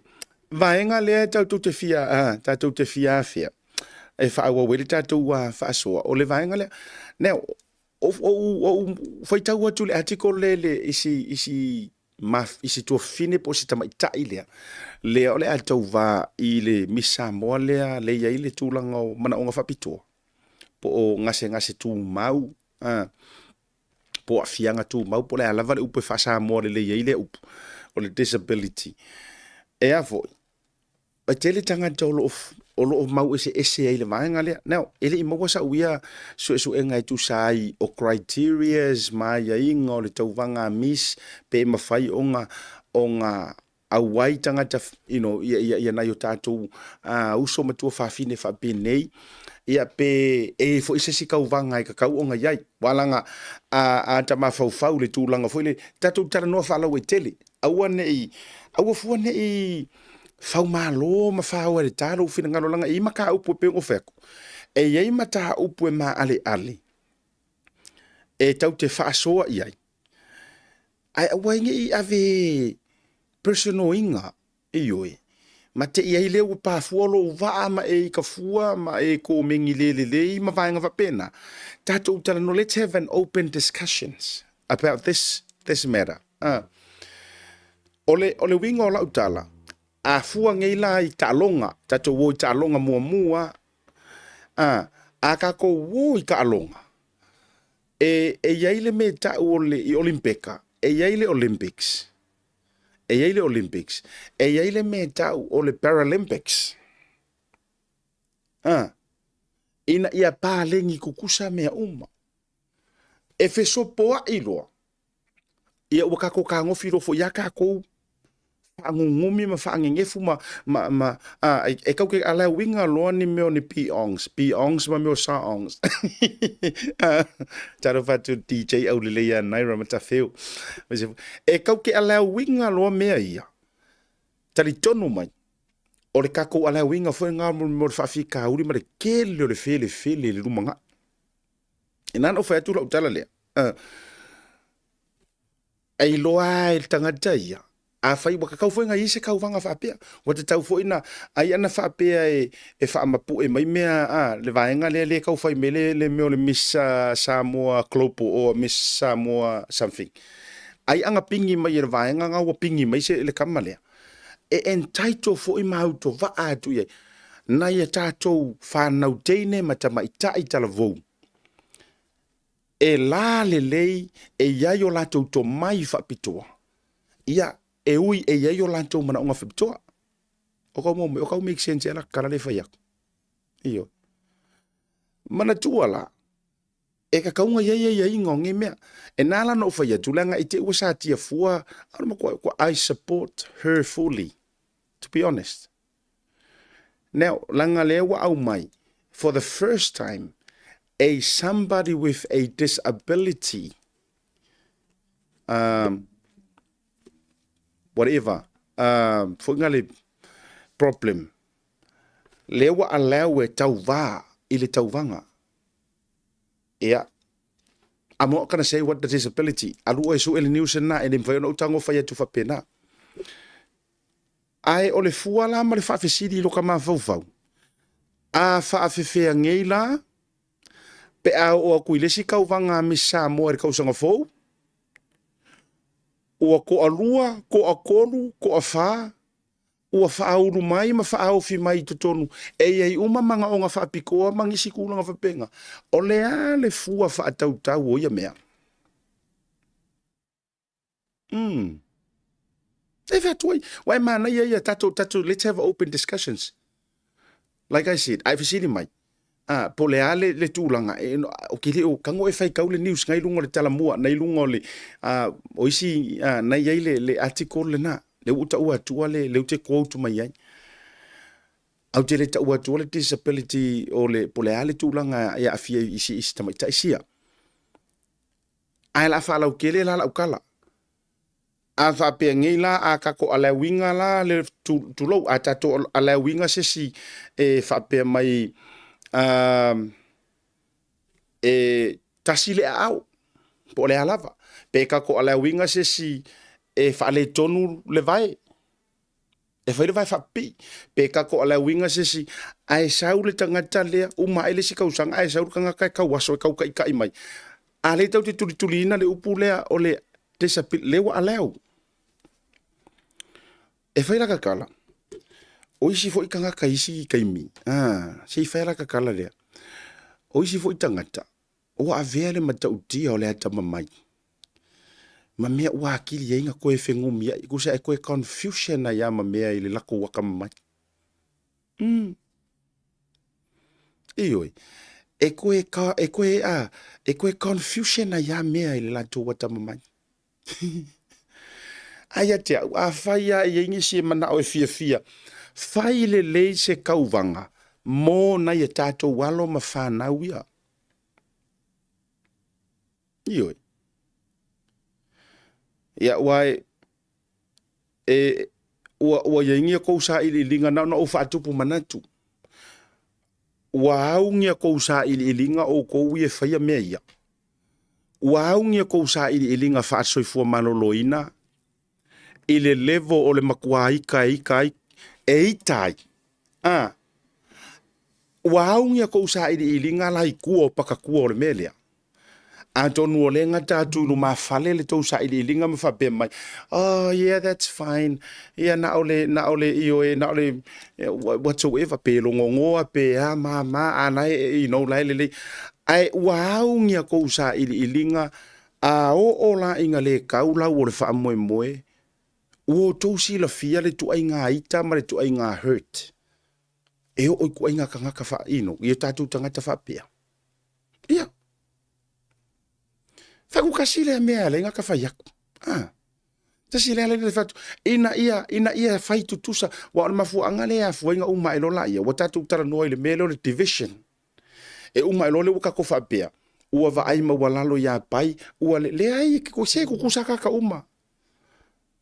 vaega lea tatou te fia, tatou te fia afea e faaauau ai le tatou faasoa, o le vaega lea. Now, Ou faitau atu i le article lea i le isi isi i si tuafafine po o si tamaitai lea, lea o le a tauva i le Miss Samoa lea lea e i ai le tulaga o manaoga faapitoa po o gasegase tumau po o aafiaga tumau po o le a lava le upu e faa-Samoa lelei ai lea upu, o le disability. E a foi? E tele tagata o lo o o lo o mau eseese ai i le vaega lea. Now, e le i maua sau ia suesuega e tusa ai o criterias ma aiaiga o le tauvaga a Miss pe mafai ona ona Auai tagata, you know, ia, ia, ia nai o tātou uh, uso ma tuafafine faapenei, ia pe e i foi se isi kauvaga e kakau ona i ai. Walaga a, a ta mafaufau le tulaga foi le, tatou talanoa faalauaitele, aua ne i, aua fua ne i faumalo ma faoa i le ta lou finagalo laga e i ai mataupu e pei ona ou fai atu, e i ai mataupu e maaleale e tatou te faasoa i ai, Ae aua ai ne i ave personal iga, ioe, ma te i ai lea ua pafua lou vaa ma e i ka fua ma e komeni le lelei ma vaega faapena. Tatou talanoa, let's have an open discussions about this, this matter. Uh. O le, o le uiga o lau tala, a fua nei la i taaloga, tatou o i taaloga muamua, a, a tatou o i taaloga, E, e i ai le mea e tau o le, i Olimpeka, e i ai le Olympics, e i ai le Olympics, e i ai le mea e tau o le Paralympics. A, ina ia paleni tutusa mea uma. E fesopoai loa, ia ua tatou tagofi loa foi ia tatou faanugumi ma faanenefu ma, ma, ma a, e, e kau ke ala uiga loa ni mea o ni piongs, piongs ma mea o saongs. Talofa atu DJ Aulelei ia Naira Matafeo. E kau ke ala uiga loa mea ia. Talitonu mai, o le tatou ala uiga foi ngā mo le faafitauli ma le tele o le felefele i le lumanai. E nā na ou fai atu lau tala lea. E iloa lava e le tagata ia, afai ua tatau foi ona i ai se tauvaga faapea, ua tatau foi ona ai ana faapea e, e faamapue mai mea a le vaega lea lea e tau fai mai le, le mea o le Miss Samoa Global or Miss Samoa something. Ai ana pigi mai e le vaega na ua pigi mai se le kama lea. E entitle foi ma autovaa atu i ai nai a tatou fanau teine ma tamaitai talavou e la lelei e i ai o latou tomai faapitoa, ia, e ui e i ai o latou manaoga faapitoa. O kau mau, o kau make sense ela kala le fai aku. Ioe. Manatua la, e kakaunga i ai ai aiga o nei mea. E nā la na ou fai atu, leaga i te ua sa tia fua, aole matua, kua, I support her fully, to be honest. Now, leaga lea ua aumai, for the first time, a somebody with a disability, um, whatever, um, foi nga le problem, lea ua allow e tauvā i le tauvaga. Ia, I'm not gonna say what the disability, alu oe e sue le news lena, e le mafai ona ou tago fai atu faapena. Ae o le fua la ma le faafesili i loka mafaufau, a faafefea nei la pe a oo atu i le isi tauvaga a Miss Samoa i le tausaga fou, ua toalua, toatolu, toafa, ua faaulu mai ma faaofi mai i totonu e i ai uma manaoga faapitoa ma nisi tulaga faapena. O le a le fua faatautau o ia mea? Mm. E fai atu ai. Ua e manaia ia tatou, tatou, let's have open discussions. Like I said, ai fesili mai. Ah, po le a le, le tulaga, e, no, o ke le o kango e fai kau le news ngai lunga o le talamua, nei lunga o le, ah, o isi, ah, nei ai le, le article le na, le u taua atua le, le ute quote mai ai. Au te le taua atua le disability o le, po le a le tulaga e aafia i isi, isi tamaitai sia. Ae la faalautele la lau tala. A faapea nei la a tatou alauiga la le tulou, a tatou alauiga se isi e faapea mai e tasi le aao po o le a lava. Pe tatou alauiga se isi e faaletonu le vae. E fai le vae faapipii. Pe tatou alauiga se isi, ae sau le tagata lea, uma ae le isi tausaga ae sau le tagata e tauaso e tautaitai mai. A lea tatou te tulituliina le upu lea o le disability, lea ua allow. E fai laka tala, o isi foi tagata i isi taimi, ah, se i fai laka tala lea. O isi foi tagata, ua avea le matautia o le atamamai ma mea ua atili ai na toe fenumiai, tusa e toe confusion ai lava ma mea i le latou atamamai. Mm. Ioe, e toe, e toe, a, e toe confusion ai lava mea i le latou atamamai. Ae ia te au, afai lava e i ai nisi e manao e fiafia, fai lelei se kauvaga mo nai a tatou alo ma fanau ia. Ioe. Ia, aua e, e, ua, ua i ai ni a kou sailiiliga na ona ou faatupu manatu. Ua au ni a kou sailiiliga oukou ia e faia mea ia. Ua au ni a kou sailiiliga faasoifua maloloina i le level o le matua ika e ika ai, e ita ai. A, ua au ni a kou sailiiliga la i tua o pakatua o le mea lea. Atonu o lea e gata atu i lumafale le tou sailiiliga ma faapea mai, Oh, yeah, that's fine. Ia, na o le, na o le, ioe, na o le, whatsoever, pe logogoa, pe a, ma, ma, a la e, you know, la e lelei. Ae ua augia kou sailiiliga a oo la ina le kau lau o le faamoemoe, ua outou silafia le tuaiga ita ma le tuaiga hurt e oo i tuaiga tagata faa, you know, i o tatou tagata faapea. Ia. Fai lea mea le ngaka fai aku. Ah. Tasi lea le fatu. Ina ia, ina ia fai tutusa. Wa o le mafuaanga lea afua ina uma ai loa laia. Ua tatou talanoa i le mea lea o le division. E uma ai loa lea ua tatou faapea, ua vaai maualalo ia Pai, ua le, leai, se e tutusa tagata uma.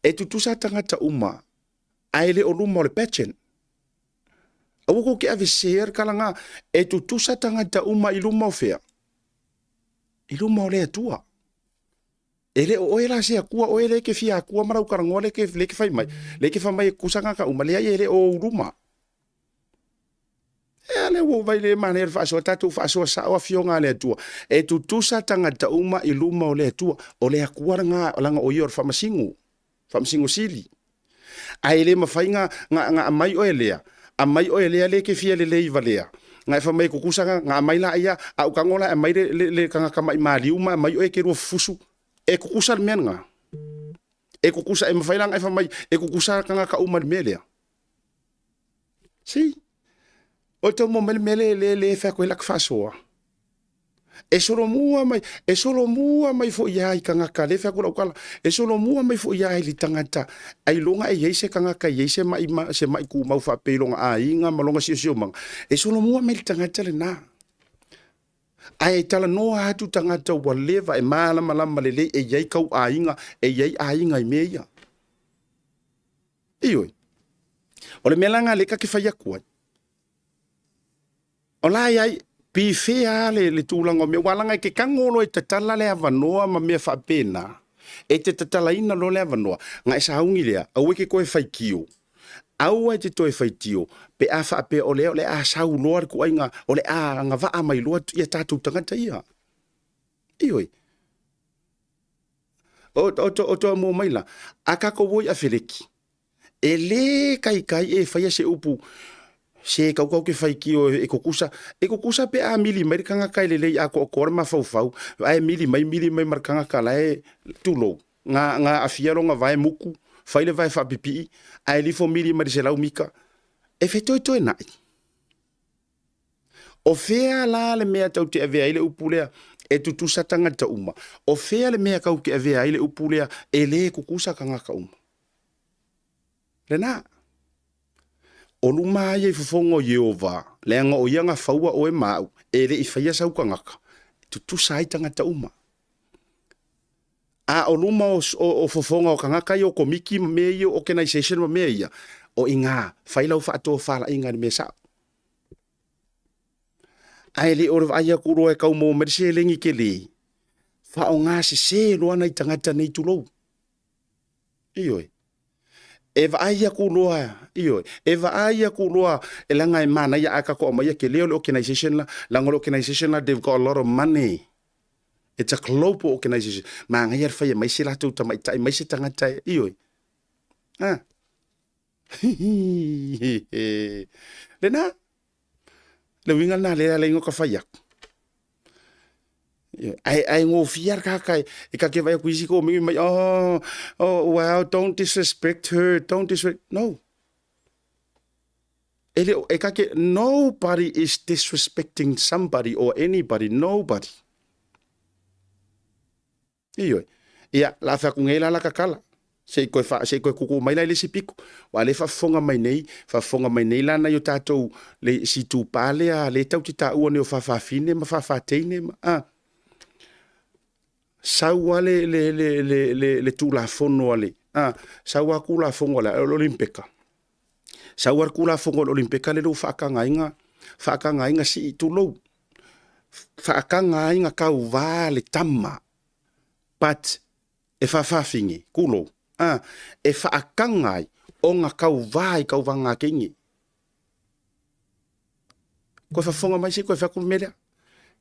E tutusa tagata uma, ae le o luma o le pageant. Aua kou te avesea le tala na, e tutusa tagata uma i luma o fea? I luma o le Atua. E le o oe la se Atua, oe lea e te fia Atua ma lau talanoa lea e te fai mai, lea e te fai mai e tutusa tagata uma, leai e le o ou luma. Ea lea ua ou vaai le manaia o le faasoa, tatou faasoa sao afioga a le Atua. E tutusa tagata uma i luma o le Atua. O le Atua lena, leaga o ia o le faamasino, faamasino sili. Ae le mafai na, na, na aumai oe lea, aumai oe lea lea e te fia lelei valea. Na e fai mai e tutusa na, na aumai laia, a ou tago la e aumai le, le, le tagata mai maliu ma aumai oe e te lua fufusu. E tutusa le mea lena. E tutusa, e mafai la ona e fai mai, e tutusa tagata uma i le mea lea. See? O tau mo mai le mea le le le fai atu ai laka faasoa. E solomua mai, e solomua mai foi ia i tagata, le fai atu lau tala, e solomua mai foi ia i le tagata, ailoga e i ai se tagata e i ai se mai, se mai tumau faapea i lona aiga ma lona siosiomaga, e solomua mai le tagata lena. Ae talanoa atu tagata ua leva e malamalama lelei e i ai kau aiga, e i ai aiga i mea ia. Ioe. O le mea la lena lea ta te fai atu ai, o la e ai, be fair lava le, le tulaga o mea, aua leaga e te tago loa e tatala le avanoa ma mea faapena, e te tatalaina loa le avanoa, na e sauni lea, aua e te toe faitio, aua e te toe faitio pe a faapea o lea o le a sau loa le ituaiga, o le a agavaa mai loa ia tatou tagata ia. Ioe. O, o, o, o toa mua mai la, a tatou o i Afeleki, e lē taitai e faia se upu, se tautau te faitio e tutusa, e tutusa pe a mili mai le tagata e lelei atoatoa le mafaufau, ae mili mai mili mai ma le tagata la e, tulou, na, na aafia lona vae mutu, fai le vae faapipii, ae lifo mili mai le 100 mita, e fetoetoenai. O fea la le mea tau te avea ai le upu lea e tutusa tagata uma? O fea le mea tau te avea ai le upu lea e lē tutusa tagata uma? Lena. O luma aia i fofoga o Ieova, leaga o ia na faua oe ma au, e le i faia sau tagata, e tutusa ai tagata uma. A o luma o, o, o fofoga o tagata ia o komiti ma mea ia o organization ma mea ia, o iga, fai lau faatofalaiga i le mea sao. Ae le o le vaai atu loa e tau maua mai le seleni tele, faaaoga sese loa nai tagata nei tulou. Ioe. E vaai atu loa, ioe, e vaai atu loa e leaga e manaia a tatou aumaia tele o le organization la, leaga o le organization la they've got a lot of money. It's a global organization. Manaia le fai mai se latou tamaitai mai se tagata e, ioe. Ah. Lena, le uiga lena lea le igoa ka fai aku. Ae, ae gofia le kaka e, e kake vai aku isi ko mi mai, oh, oh, wow, don't disrespect her, don't disrespect, no. E le, e kake, nobody is disrespecting somebody or anybody, nobody. Ioe. Ia, la fai aku nei la la kakala. Se i koe wha, se i koe kuku mai la i le isi piko. Wa le whaafofoga mai nei, whaafofoga mai nei la nai o tātou le si tūpā lea, le tau te tāua nei o whawhawhine ma whawhateine ma, a. Sau a le, le, le, le, le, le tūlafono a le, a, sau a kūlafono a le, o le Olimpeka. Sau a le kūlafono a le Olimpeka le lou whaakangaiga, whaakangaiga si i tūlou. Whaakangaiga kauvā le tama. But, e whawhawhingi, kulou, a, e whaakanga ai o nga kauvā i kauvanga keingi. Koe whafonga mai se koe whaku me lea.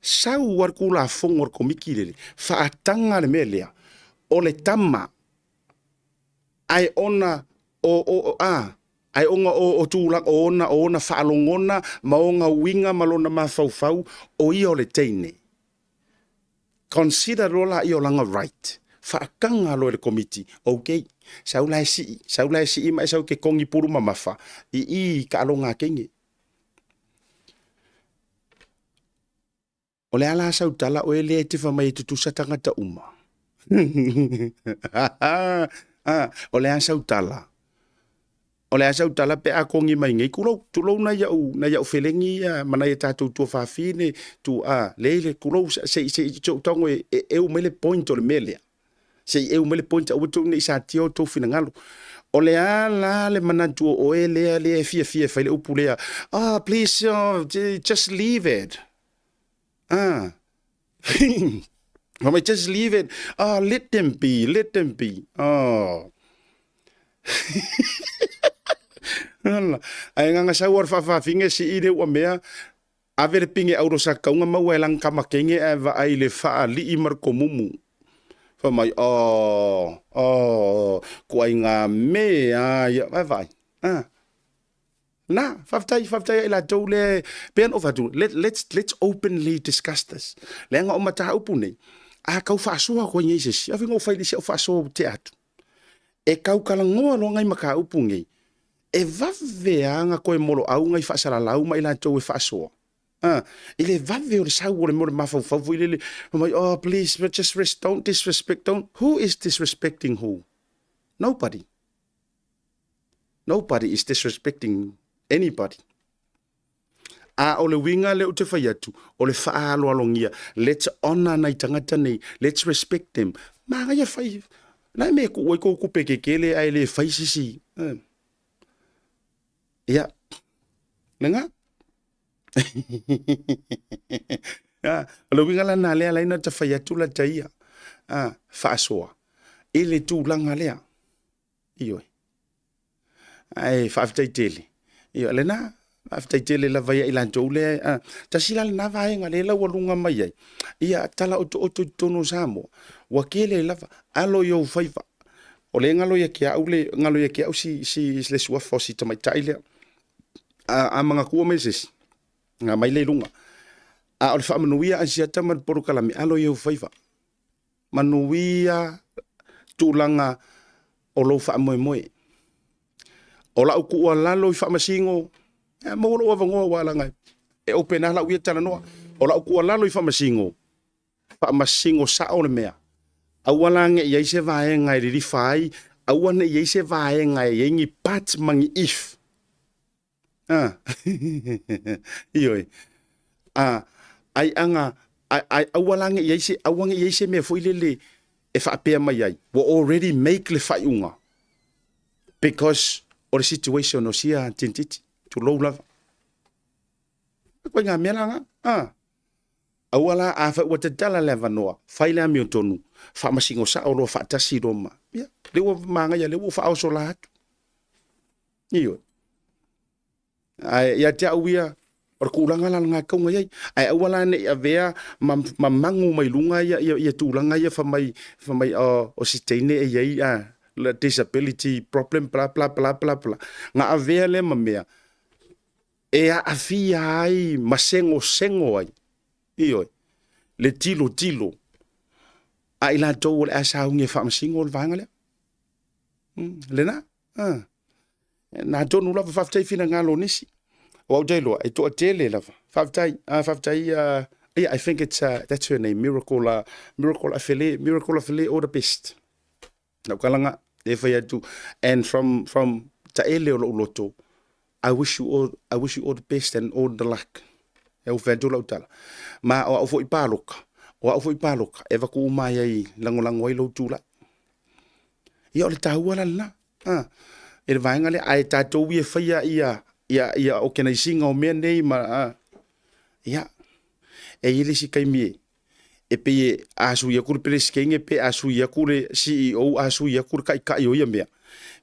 Sau ar ku la fongo ar komiki lele. Whaatanga le me lea. O le tama ai ona o, o, o a, ai onga o, o tūlanga, o ona, o ona whaalongona, ma onga uinga, ma lona mafaufau, o ia o le teine. Consider loa laia o langa right. Faataga loa e le Komiti, okay, sau la e sii, sau la e sii ma e sau ke kongi pulu mamafa i i i kaaloga a kenge. O le a la sau tala oe lea e te fai mai e tutusa tagata uma. O le a sau tala. O le a sau tala pe a kongi mai nei, kulou, tulou nai au, nai au felegi ia, ma nai a tatou tuafafine, tu, a, le le, kulou, se i, se i, se i tago e, e eu mai le point o le mea lea. Se i eu mai le point, aua tou ne i satia o tou finagalo. O le a la le manatu o oe lea, lea e fiafia e fai le upu lea, ah, please, oh, just leave it. Ah. Fai mai, just leave it. Ah, let them be, let them be. Oh. Ala. Ai nganga sau ar whawhawhinge si i le ua mea, ave le pinge auro sa kaunga maua e lang kama kenge e va ai le wha li i marko mumu. Fai mai, oh, oh, ko ai ngā mea, ia, vai vai. Ah. Na, faafetai, faafetai ia i latou lea e, pei ona ou fai atu, let, let's, let's openly discuss this. Leaga o mataupu nei, a kau faasoa koe nei i se isi, a fai ou fai i le isi au faasoa ua tea atu. E kau kalanoa loa ngai mataupu nei, e vave lava ona toe moloau ngai faasalalau ma i latou e faasoa. A, i le vave o le sau o le mea o le mafaufau foi lele, fai mai, oh please, just rest, don't disrespect, don't, who is disrespecting who? Nobody. Nobody is disrespecting anybody. A o le uiga lea ou te fai atu, o le faaaloalogia. Let's honour nai tagata nei, let's respect them. Manaia fai, na e mea e tuu ai kou kupe kekele ae le fai se isi. Ia, lena. O le uiga la lena lea ala ai ona ta fai atu la ta ia, faasoa i le tulaga lea. Ioe. Ae faafetai tele. Ioe, lena, faafetai tele lava ia i latou lea, a, tasi la lena vaega lea laualuga mai ai, ia tala otooto i totonu o Samoa, ua tele lava, alo i ou faiva. O lea e galo ia te au le, galo ia te au si, si, le suafa o si tamaitai lea. A, a manatua mai se isi, na mai lea i luga. A o le faamanuia a si ata ma le polokalame, alo i ou faiva. Manuia tulaga o lou faamoemoe. O lau tuualalo i Faamasino, e maua lou avanoa aua leaga e open lava lau ia talanoa. O lau tuualalo i Faamasino, faamasino sao le mea. Aua la ne i i ai se vaega e lilifa ai, aua ne i i ai se vaega e i ai ni but ma ni if. Ah. Ioe. A, ai anga, ai, ai, aua la ne i ai se, aua ne i ai se mea foi lele e faapea mai ai, ua already make le faaiuga because o le situation o sia tentiti, tulou lava. Koe ngā mea la ngā. Ah. Aua la, afai ua tatala le avanoa, fai le amiotonu, faamasino sao loa faatasi loa ma, ia, lea ua magaia, lea ua faaoso la atu. Ioe. Ae ia te au ia, o le tulaga la lena e tatau ona i ai. Ae aua la ne i avea ma, ma magu mai luga ia, ia, ia tulaga ia fai mai, fai mai o, o si teine e i ai a, disability problem bla bla bla bla bla. Na avea lea ma mea e aafia ai ma segosego ai, ioe, le tilotilo a i latou o le a sauni e faamasino le vaega lea. Lena. Ah. Na tonu lava faafetai finagalo o nisi. O au te iloa, e toatele lava. Faafetai, ah, faafetai, yeah, I think it's, that's her name, Miracle, Miracle Afele, Miracle Afele, all the best. Lau kalaga. Lea e fai atu, and from, from taele o lou loto, I wish you all, I wish you all the best and all the luck. E ou fai atu lau tala. Ma o au foi paloka, o au foi paloka, e vaku uma ai ai lagolago ai lou tulai. Ia o le taua la lena. Ah, e le vaega lea, ae tatou ia e faia ia, ia, ia organizing o mea nei ma, ah, ia, e i ai le isi taimi e, e pei e a sui aku le Peresetene pe a sui aku le CEO, a sui aku le taitai o ia mea,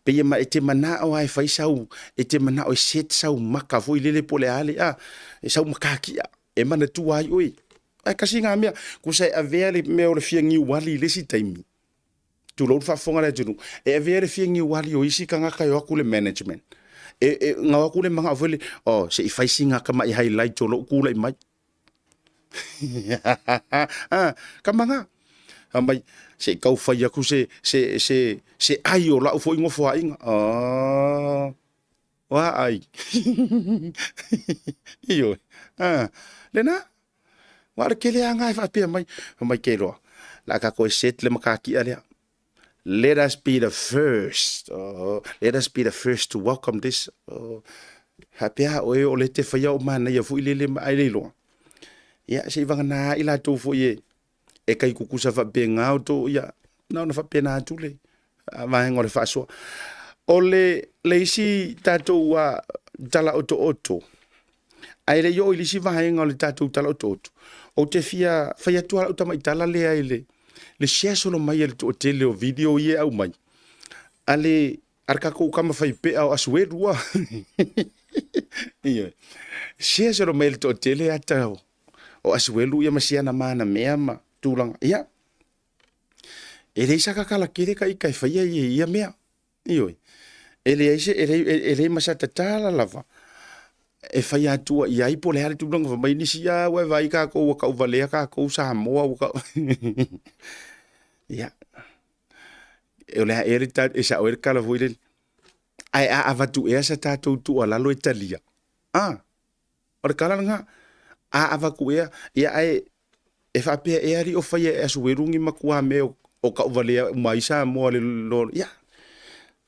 pei e ma e te manao lava e fai sau, e te manao e set sau maka foi lele po o le a le, a, e sau makakia e manatua ai oe. Ae kasi na mea, kusa e avea le mea o le fia niuali i le isi taimi, tulou le faafofoga a le atunuu, e avea le fia niuali o isi tagata e o atu le management, e, e na o atu le manao foi lele, oh, se i fai sina tamai highlight o lou tulai mai. Ah, kamaga. Fai mai, se i tau fai atu se, se, se, se ai o lau foi nofoaiga. Ah, o a ai. Ioe. Ah, lena. Ua le kele lava na e faapea mai. Fai mai ke loa, la a tatou e set le matatia lea. Let us be the first, oh, let us be the first to welcome this. Oh, faapea oe o le te whaia o manaia foi lele ma ai le iloa. Ia, se i wangana i latou foi e, e kai kukusa whaapea o tō, ia, na ona whaapea atu le vaega o le faasoa. O le, le isi tatou a tala oto oto, ae le i oo i le isi vaega o le tatou tala otooto, ou te fia fai atu lava lau tamaitala lea i le, le share solo mai e le toatele o video ia e aumai, a le, a le tatou tama faipea o Asuelu a. Ioe. Share solo mai e le toatele ata o, o Asuelu ia ma siana ma ana mea ma tulaga. Ia, e leai sa kakala tele ka ika e faia i ia mea. Ioe, e leai se, e leai, e leai ma sa tatala lava e fai atua i ai po o le a le tulaga fai mai nisi, a ua e vaai kākou ua tauvalea kākou Samoa ua tau Ia, o le a ea le ta, e sao ai le tala foi lele, ae a avatu ea sa tatou tuualalo e talia, a, O le tala lena, a avatu ea, ia ae e faapea ea alii o faia e Asuelu ni matua mea o tauvalea uma ai Samoa le lo, ia,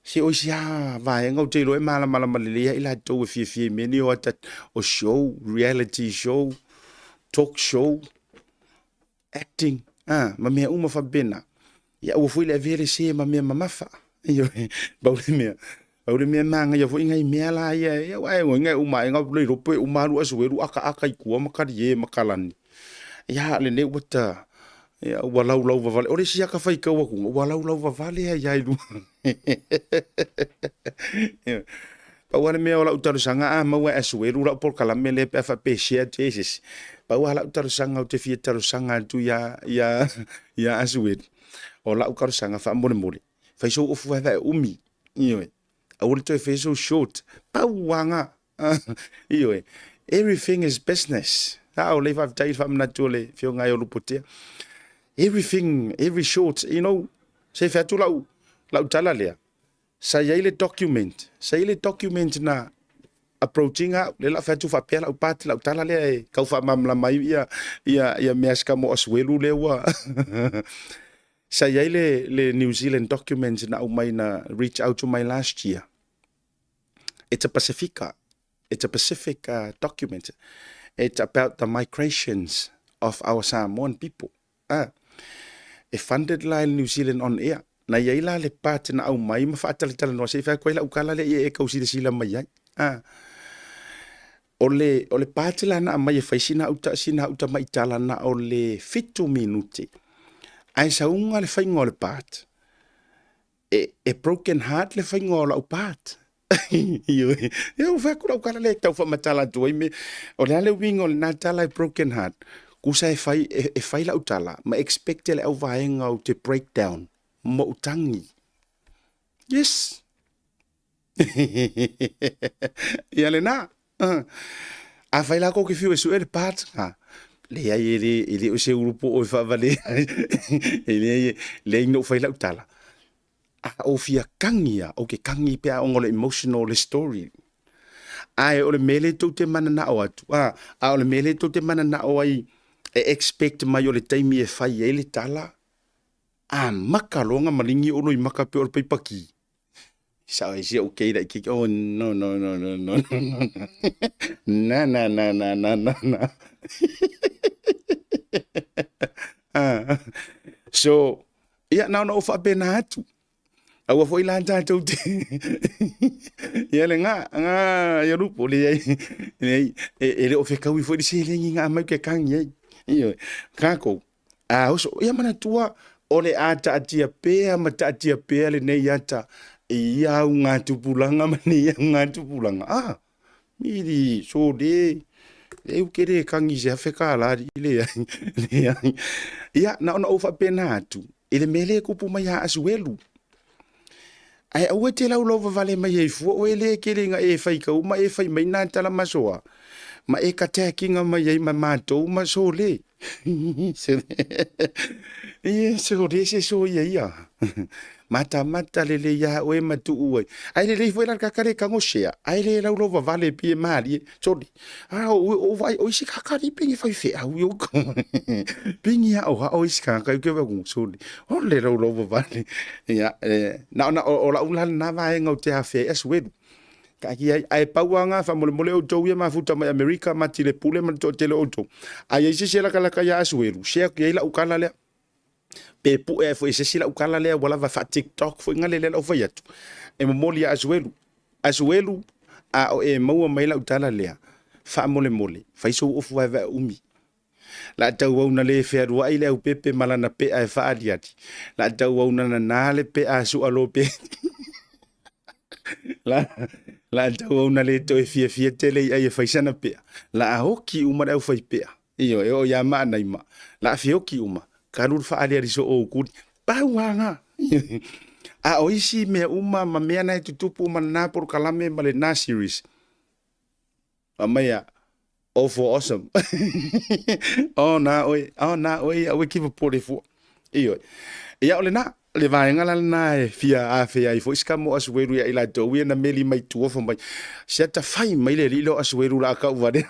se o isi lava vaega ou te iloa e malamalama lelei lava i latou e fiafia i mea nei o ata o show, reality show, talk show, acting, a, ma mea uma faapena. Ia aua foi le avea le se ma mea mamafa. Ioe, pau le mea, pau le mea manaia foi nai mea la ia, ia aua e uiga e uma ae le iloa pe uma alu asuelu akaaka i tua ma kalie ma kalani. Ia a o lenei ua ta, ia ua laulau vavale. O le isi ata faitau atu, ua laulau vavale ai lava i luga. Ioe. Pau lava le mea o lau talosaga a maua e Asuelu lau polokalame lea pe a faapea e share atu i ai se isi, pau lava lau talosaga ou te fia talosaga atu ia, ia, ia Asuelu, o lau talosaga faamolemole, fai sou ofu vaevae umi, ioe, aua le toe faia sou short, pau lava na, ioe, everything is business. A o lea faafetai i le faamanatu o le Afioga ia Olupotea. Everything, every short, you know, se i fai atu lau, lau tala lea, Sa i ai le document, sa i ai le document na approach ina au, lea la fai atu faapea lau part, lau tala lea e tau faamalamalama ai ia, ia, ia mea si kamo Asuelu lea ua Sa i ai le, le New Zealand document na aumai na reach out to my last year. It's a Pasifika, it's a Pacific document. It's about the migrations of our Samoan people. A, e funded la e le New Zealand On Air. Na i ai la le part na aumai ma faatalatalanoa se i fai atu ai lau tala lea ia e tau silasila mai ai. A, o le, o le part la na aumai e fai sina uta, sina uta maitala na o le fitu minute. Ae sauga le faiga o le part. E, e broken heart le faiga o lau part. Ioe, ia ua fai atu lau tala lea e tau faamatala atu ai me, o le a le uiga o lena tala e broken heart? Kusa e fai, e, e fai lau tala ma expect e le auvaega ou te break down ma ou tagi. Yes. Ia lena. A fai la kou ke fiu e sue le part na. Leai e le, e le o se ulu po o e faavalea. E leai, leai na ou fai lau tala. A ou fia kagi a, ou ke kagi pe a ona o le emotional o le story. Ae o le mea lea tou te mananao atu, a, a o le mea lea tou te mananao ai e expect mai o le taimi e fai ai le tala, Amaka loa nga maligi o loi maka pe o le paipaki. Sao ai sia okay la ki oh no no no no no no no. Na na na na na na na. Ah. So, ia na ona o faapena atu. Aua foi la tatou te ia le nga nga ia lupo le ai le e, e le o fekaui foi le seleni nga mai ke kangi ai. Ioe, kākou A oso, ia manatua, o le a taatia pea ma taatia pea lenei ata i ia au ngā tupulanga ma nei au ngā tupulanga. Ah, miri, so le, le u ke le kangi se afe ka la li le ai, le ai. Ia, na ona ou faapena atu, i le mea le kupu mai a Asuelu. Ae aua e te laulau vavale mai ai fua oe le kele nga e fai kau ma e fai mai nā tala masoa, ma e kateakinga mai ai ma mātou ma so le. Ia, so le se so ia ia. Matamata lelei iā oe ma tuu ai. Ae lelei foi la le kaka le kago share, ae le laulau vavale pi e malie. Sorry. A o o vai o isi kaka ni pingi fai feau i o Pingi a o ha o isi kaka i ke wa ku sorry. O le laulau vavale. Ia, e, na ona o, o lau la na vaenga o te afe as welu. Ka ki ai, ae pau a ngā whamolemole o tou ia mafuta mai Amerika, ma tile pule ma le toatele o outou. A i ai se isi e lakalaka ia Asuelu, share ku i ai lau kala lea. Pe pue ai foi e se isi lau kala lea ua lava faa-TikTok foi ngale lea lau fai atu. E momoli ia Asuelu. Asuelu, a o e maua mai lau tala lea, faamolemole, fai sou ofu vaevae umi. La tauau na le fealuai le aupepe ma lana pea e faaliali. La tauau na nanā le pea a Sualope. La, la tauau na le toe fiafia tele i ai e fai sana pea. La a oki uma le au fai pea. Ioe, e oo ia Maanaima. La a feoki uma. Ka alu le faaliali so o ukuli. Pau a ngā. A o isi mea uma ma mea na e tutupu ma lena polokalame ma lena series. Fai mai ia, All for awesome. oh, nā oe, oh, nā oe, ia oe ki popole fua. Ioe. Ia o lena, le vaega la lena e fia afe ai foi sika mo Asuelu ia i latou ia na meli mai tua fai mai. Se ata fai mai le alii lea o Asuelu la kau vale.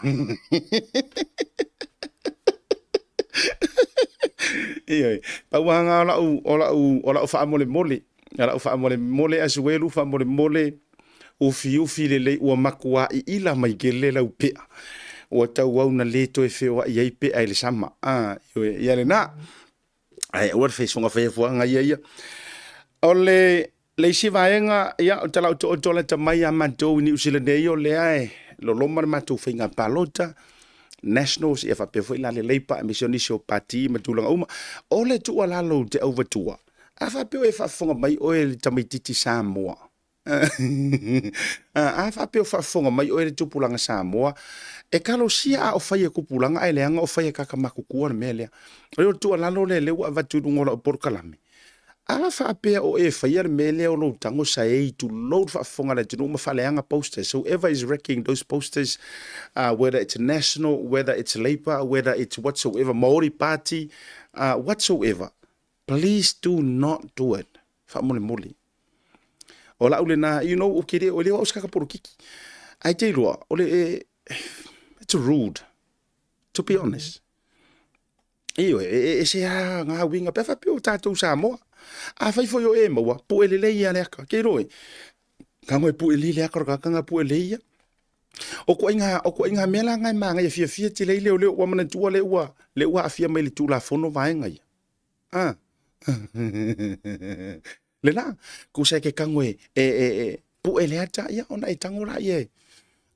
Ioe. Pau lava nga o lau, o lau, o lau faamolemole. O lau faamolemole Asuelu, faamolemole Ufiufi lelei ua makuā iila mai kele lau pea. Ua tauau na le toe feoai ai pea i le sama. A, ioe, ia lena. Ae aua le faisoga fai afuaga ia ia. O le, le isi vaega, ia, o tala o to lata mai a matou i Niu Sila nei o lea e loloma le matou faiga palota, Nationals, ia faapea foi la le Labour, aemaise o nisi o pati ma tulaga uma. O le tuualalo i te auvatua, a faapea o e faafofoga mai oe le tamaititi Samoa, A faapea o faafofoga mai oe le tupulaga Samoa, e kalosia a o fai e kupulaga ae leaga o fai e kakamakutua le mea lea. O le tuualalo lea lea ua avatu i luga o lau polokalame. A faapea o e faia le mea lea o lou tago saei tulou le faafofoga a le atunuu ma faaleaga posters, whoever is wrecking those posters, uh, whether it's national, whether it's Labour, whether it's whatsoever, Maori Party, uh, whatsoever, please do not do it. Faamolemole. O lau lena, you know, o ke le, o le au se kaka polokiki. Ae te iloa, o le, it's rude, to be honest. Ioe, e, e, e se a ngā uiga, pea whapea o tātou Samoa. A whai foi o e maua, pu'e lelei ia le aka, ke roe. Ka ngoe pu'e lelei le aka, ka kanga pu'e lelei ia. O koe ngā, o koe ngā mea la ngai māngai e fiafia te lei leo leo ua manatua le ua, le ua afia mai le tūlafono vaenga ia. Ah. Le la, kusa e ke kango e, e, e, e pu'e le ata, ia, ona e tango la ia e.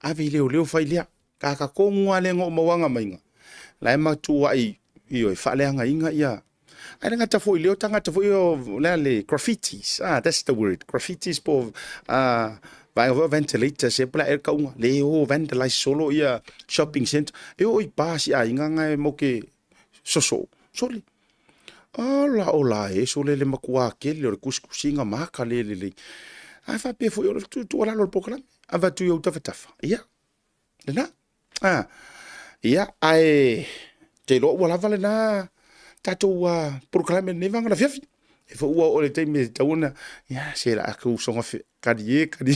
Ave i leo leo fai lea. Ka ka kongua le ngo mauanga mainga. La e matua i, i o, e whaaleanga inga ia. Ai le ngata foi leo tangata foi o lea le graffitis. Ah, that's the word. Graffitis po, ah, vaega foi o ventilators e pula e kaunga. Le o vandalize solo ia shopping center. E o i pā si a inga ngai mo ke soso. Soli. Ala ola e sole le makuā kele o le kusikusiga ma aka le lelei. Ae faapea foi o le tuualalo o le polokalame, avatu i ou tafatafa. Ia, lena. Ah, ia, ae te iloa ua lava lena tatou uh, polokalame lenei vaega afiafi. E foi ua oo le taimi e tatau ona, ia, se la ake usoga fe, kali e, kali.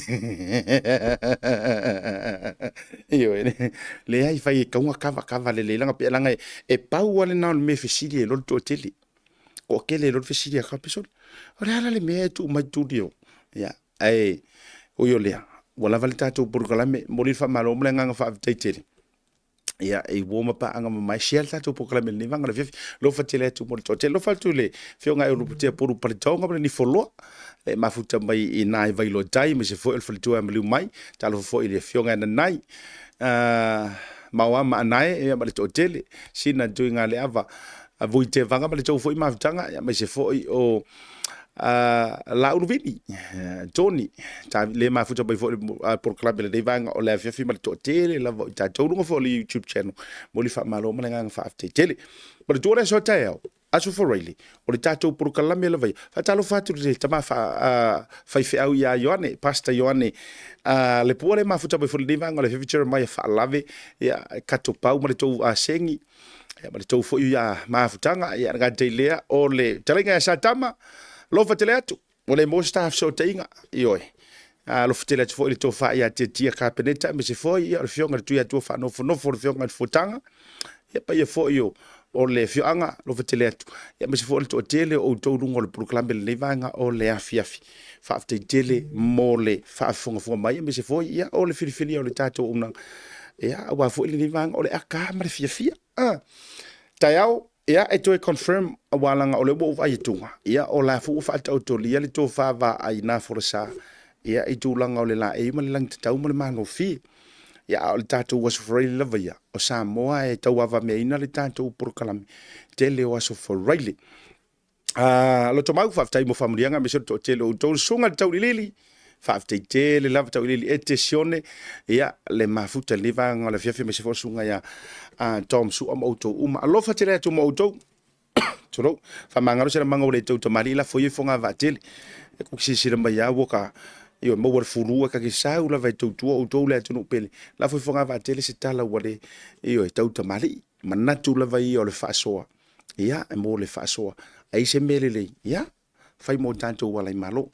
Ioe, leai fai e kaunga kava kava lelei langa pe langa e, e pau lava lena o le mea fesili e loa le toatele. Toatele loa le fesili a ka sole, o le a la le mea e tuu mai Tulio? Ia, ae ui o lea, ua lava le tatou polokalame, momoli le faamalo ma le agaga faafetai tele. Ia, e uo ma paaga mamae, share le tatou polokalame i lenei vaega o le afiafi. Alofa tele atu mo le toatele. Alofa atu i le Afioga ia Uluputea Pulu Paletoga ma le Nifoloa, e mafuta mai i ina i Vailoa Tai, aemaise foi o le faletua ia Maliu Mai. Talofa foi i le Afioga ia Nanai, Maoa ma Anae, ia ma le toatele, Sina Tuigaleava, Vui Tevaga ma le tou foi mafutaga, ia aemaise foi o Laulu Vili, Tony, le mafuta mai foi le polokalame i lenei vaega o le afiafi ma le toatele lava o i tatou luga foi o le YouTube channel. Momoli faamalo ma le agaga faafetai tele. Ma le tua o le aso a taeao, Aso Faraile, o le tatou polokalame lava ia. Faatalofa atu i le tama faifeau ia Ioane, Pastor Ioane Lepua le mafuta mai foi i lenei vaega o le afiafi, Jeremiah Faalave, ia, Katopau ma le tou asegi, ia, ma le tou foi mafutaga, ia, le gata i lea, o le talaiga ia Satama, alofa tele atu, ua le maua se ta fesootaiga, ioe. Alofa tele atu foi i le tofa ia Tiatia Kapeneta, aemaise foi ia, o le afioga i le Tuiatua Faanofonofo, le afioga i le Fuataga, ia paia foi o o le afioaga, alofa tele atu, ia aemaise foi o le toatele o outou luga o le polokalame i lenei vaega o le afiafi. Faafetai tele mo le faafogafoga mai, aemaise foi ia, o le filifilia o le tatou auaunaga, ia, aua foi lenei vaega o le aka ma le fiafia. Taeao, ia, e toe confirm, aua leaga o lea ua ou vaai atuga, ia, o la foi ua faataotolia le tofa vaai na folasa, ia, i tulaga o le laei ma le lagitatau ma le magofie. Ia, a o le tatou Aso Faraile lava ia, o Samoa e tauavameaina le tatou polokalame tele o Aso Faraile. Lotomau, faafetai mo faamanuiaga aemaise o le toatele o outou. Le susuga i le Tauiliili, faafetai tele lava Tauiliili e Sione, ia, le mafuta i lenei vaega o le afiafi aemaise foi o le susuga ia Tom Sua ma outou uma. Alofa tele atu ma outou. Tulou, faamagalo se lamaga ua le tau tamalii lafo ia i fogavaa tele. E ku silasila mai lava ua ka, ioe, maua le fulu e kake sau lava e tautua outou le atunuu pele. Lafo i fogavaa tele se tala ua le, ioe, tau tamalii. Manatu lava ia o le faasoa, ia, e mo le faasoa. A i ai se mea lelei, ia, fai mo tatou ala i Malo.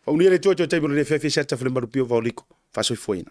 Faaunia le Atua i toe taimi o lenei afiafi, Seata Falemalu Pio Vaoliko, faasoifuaina.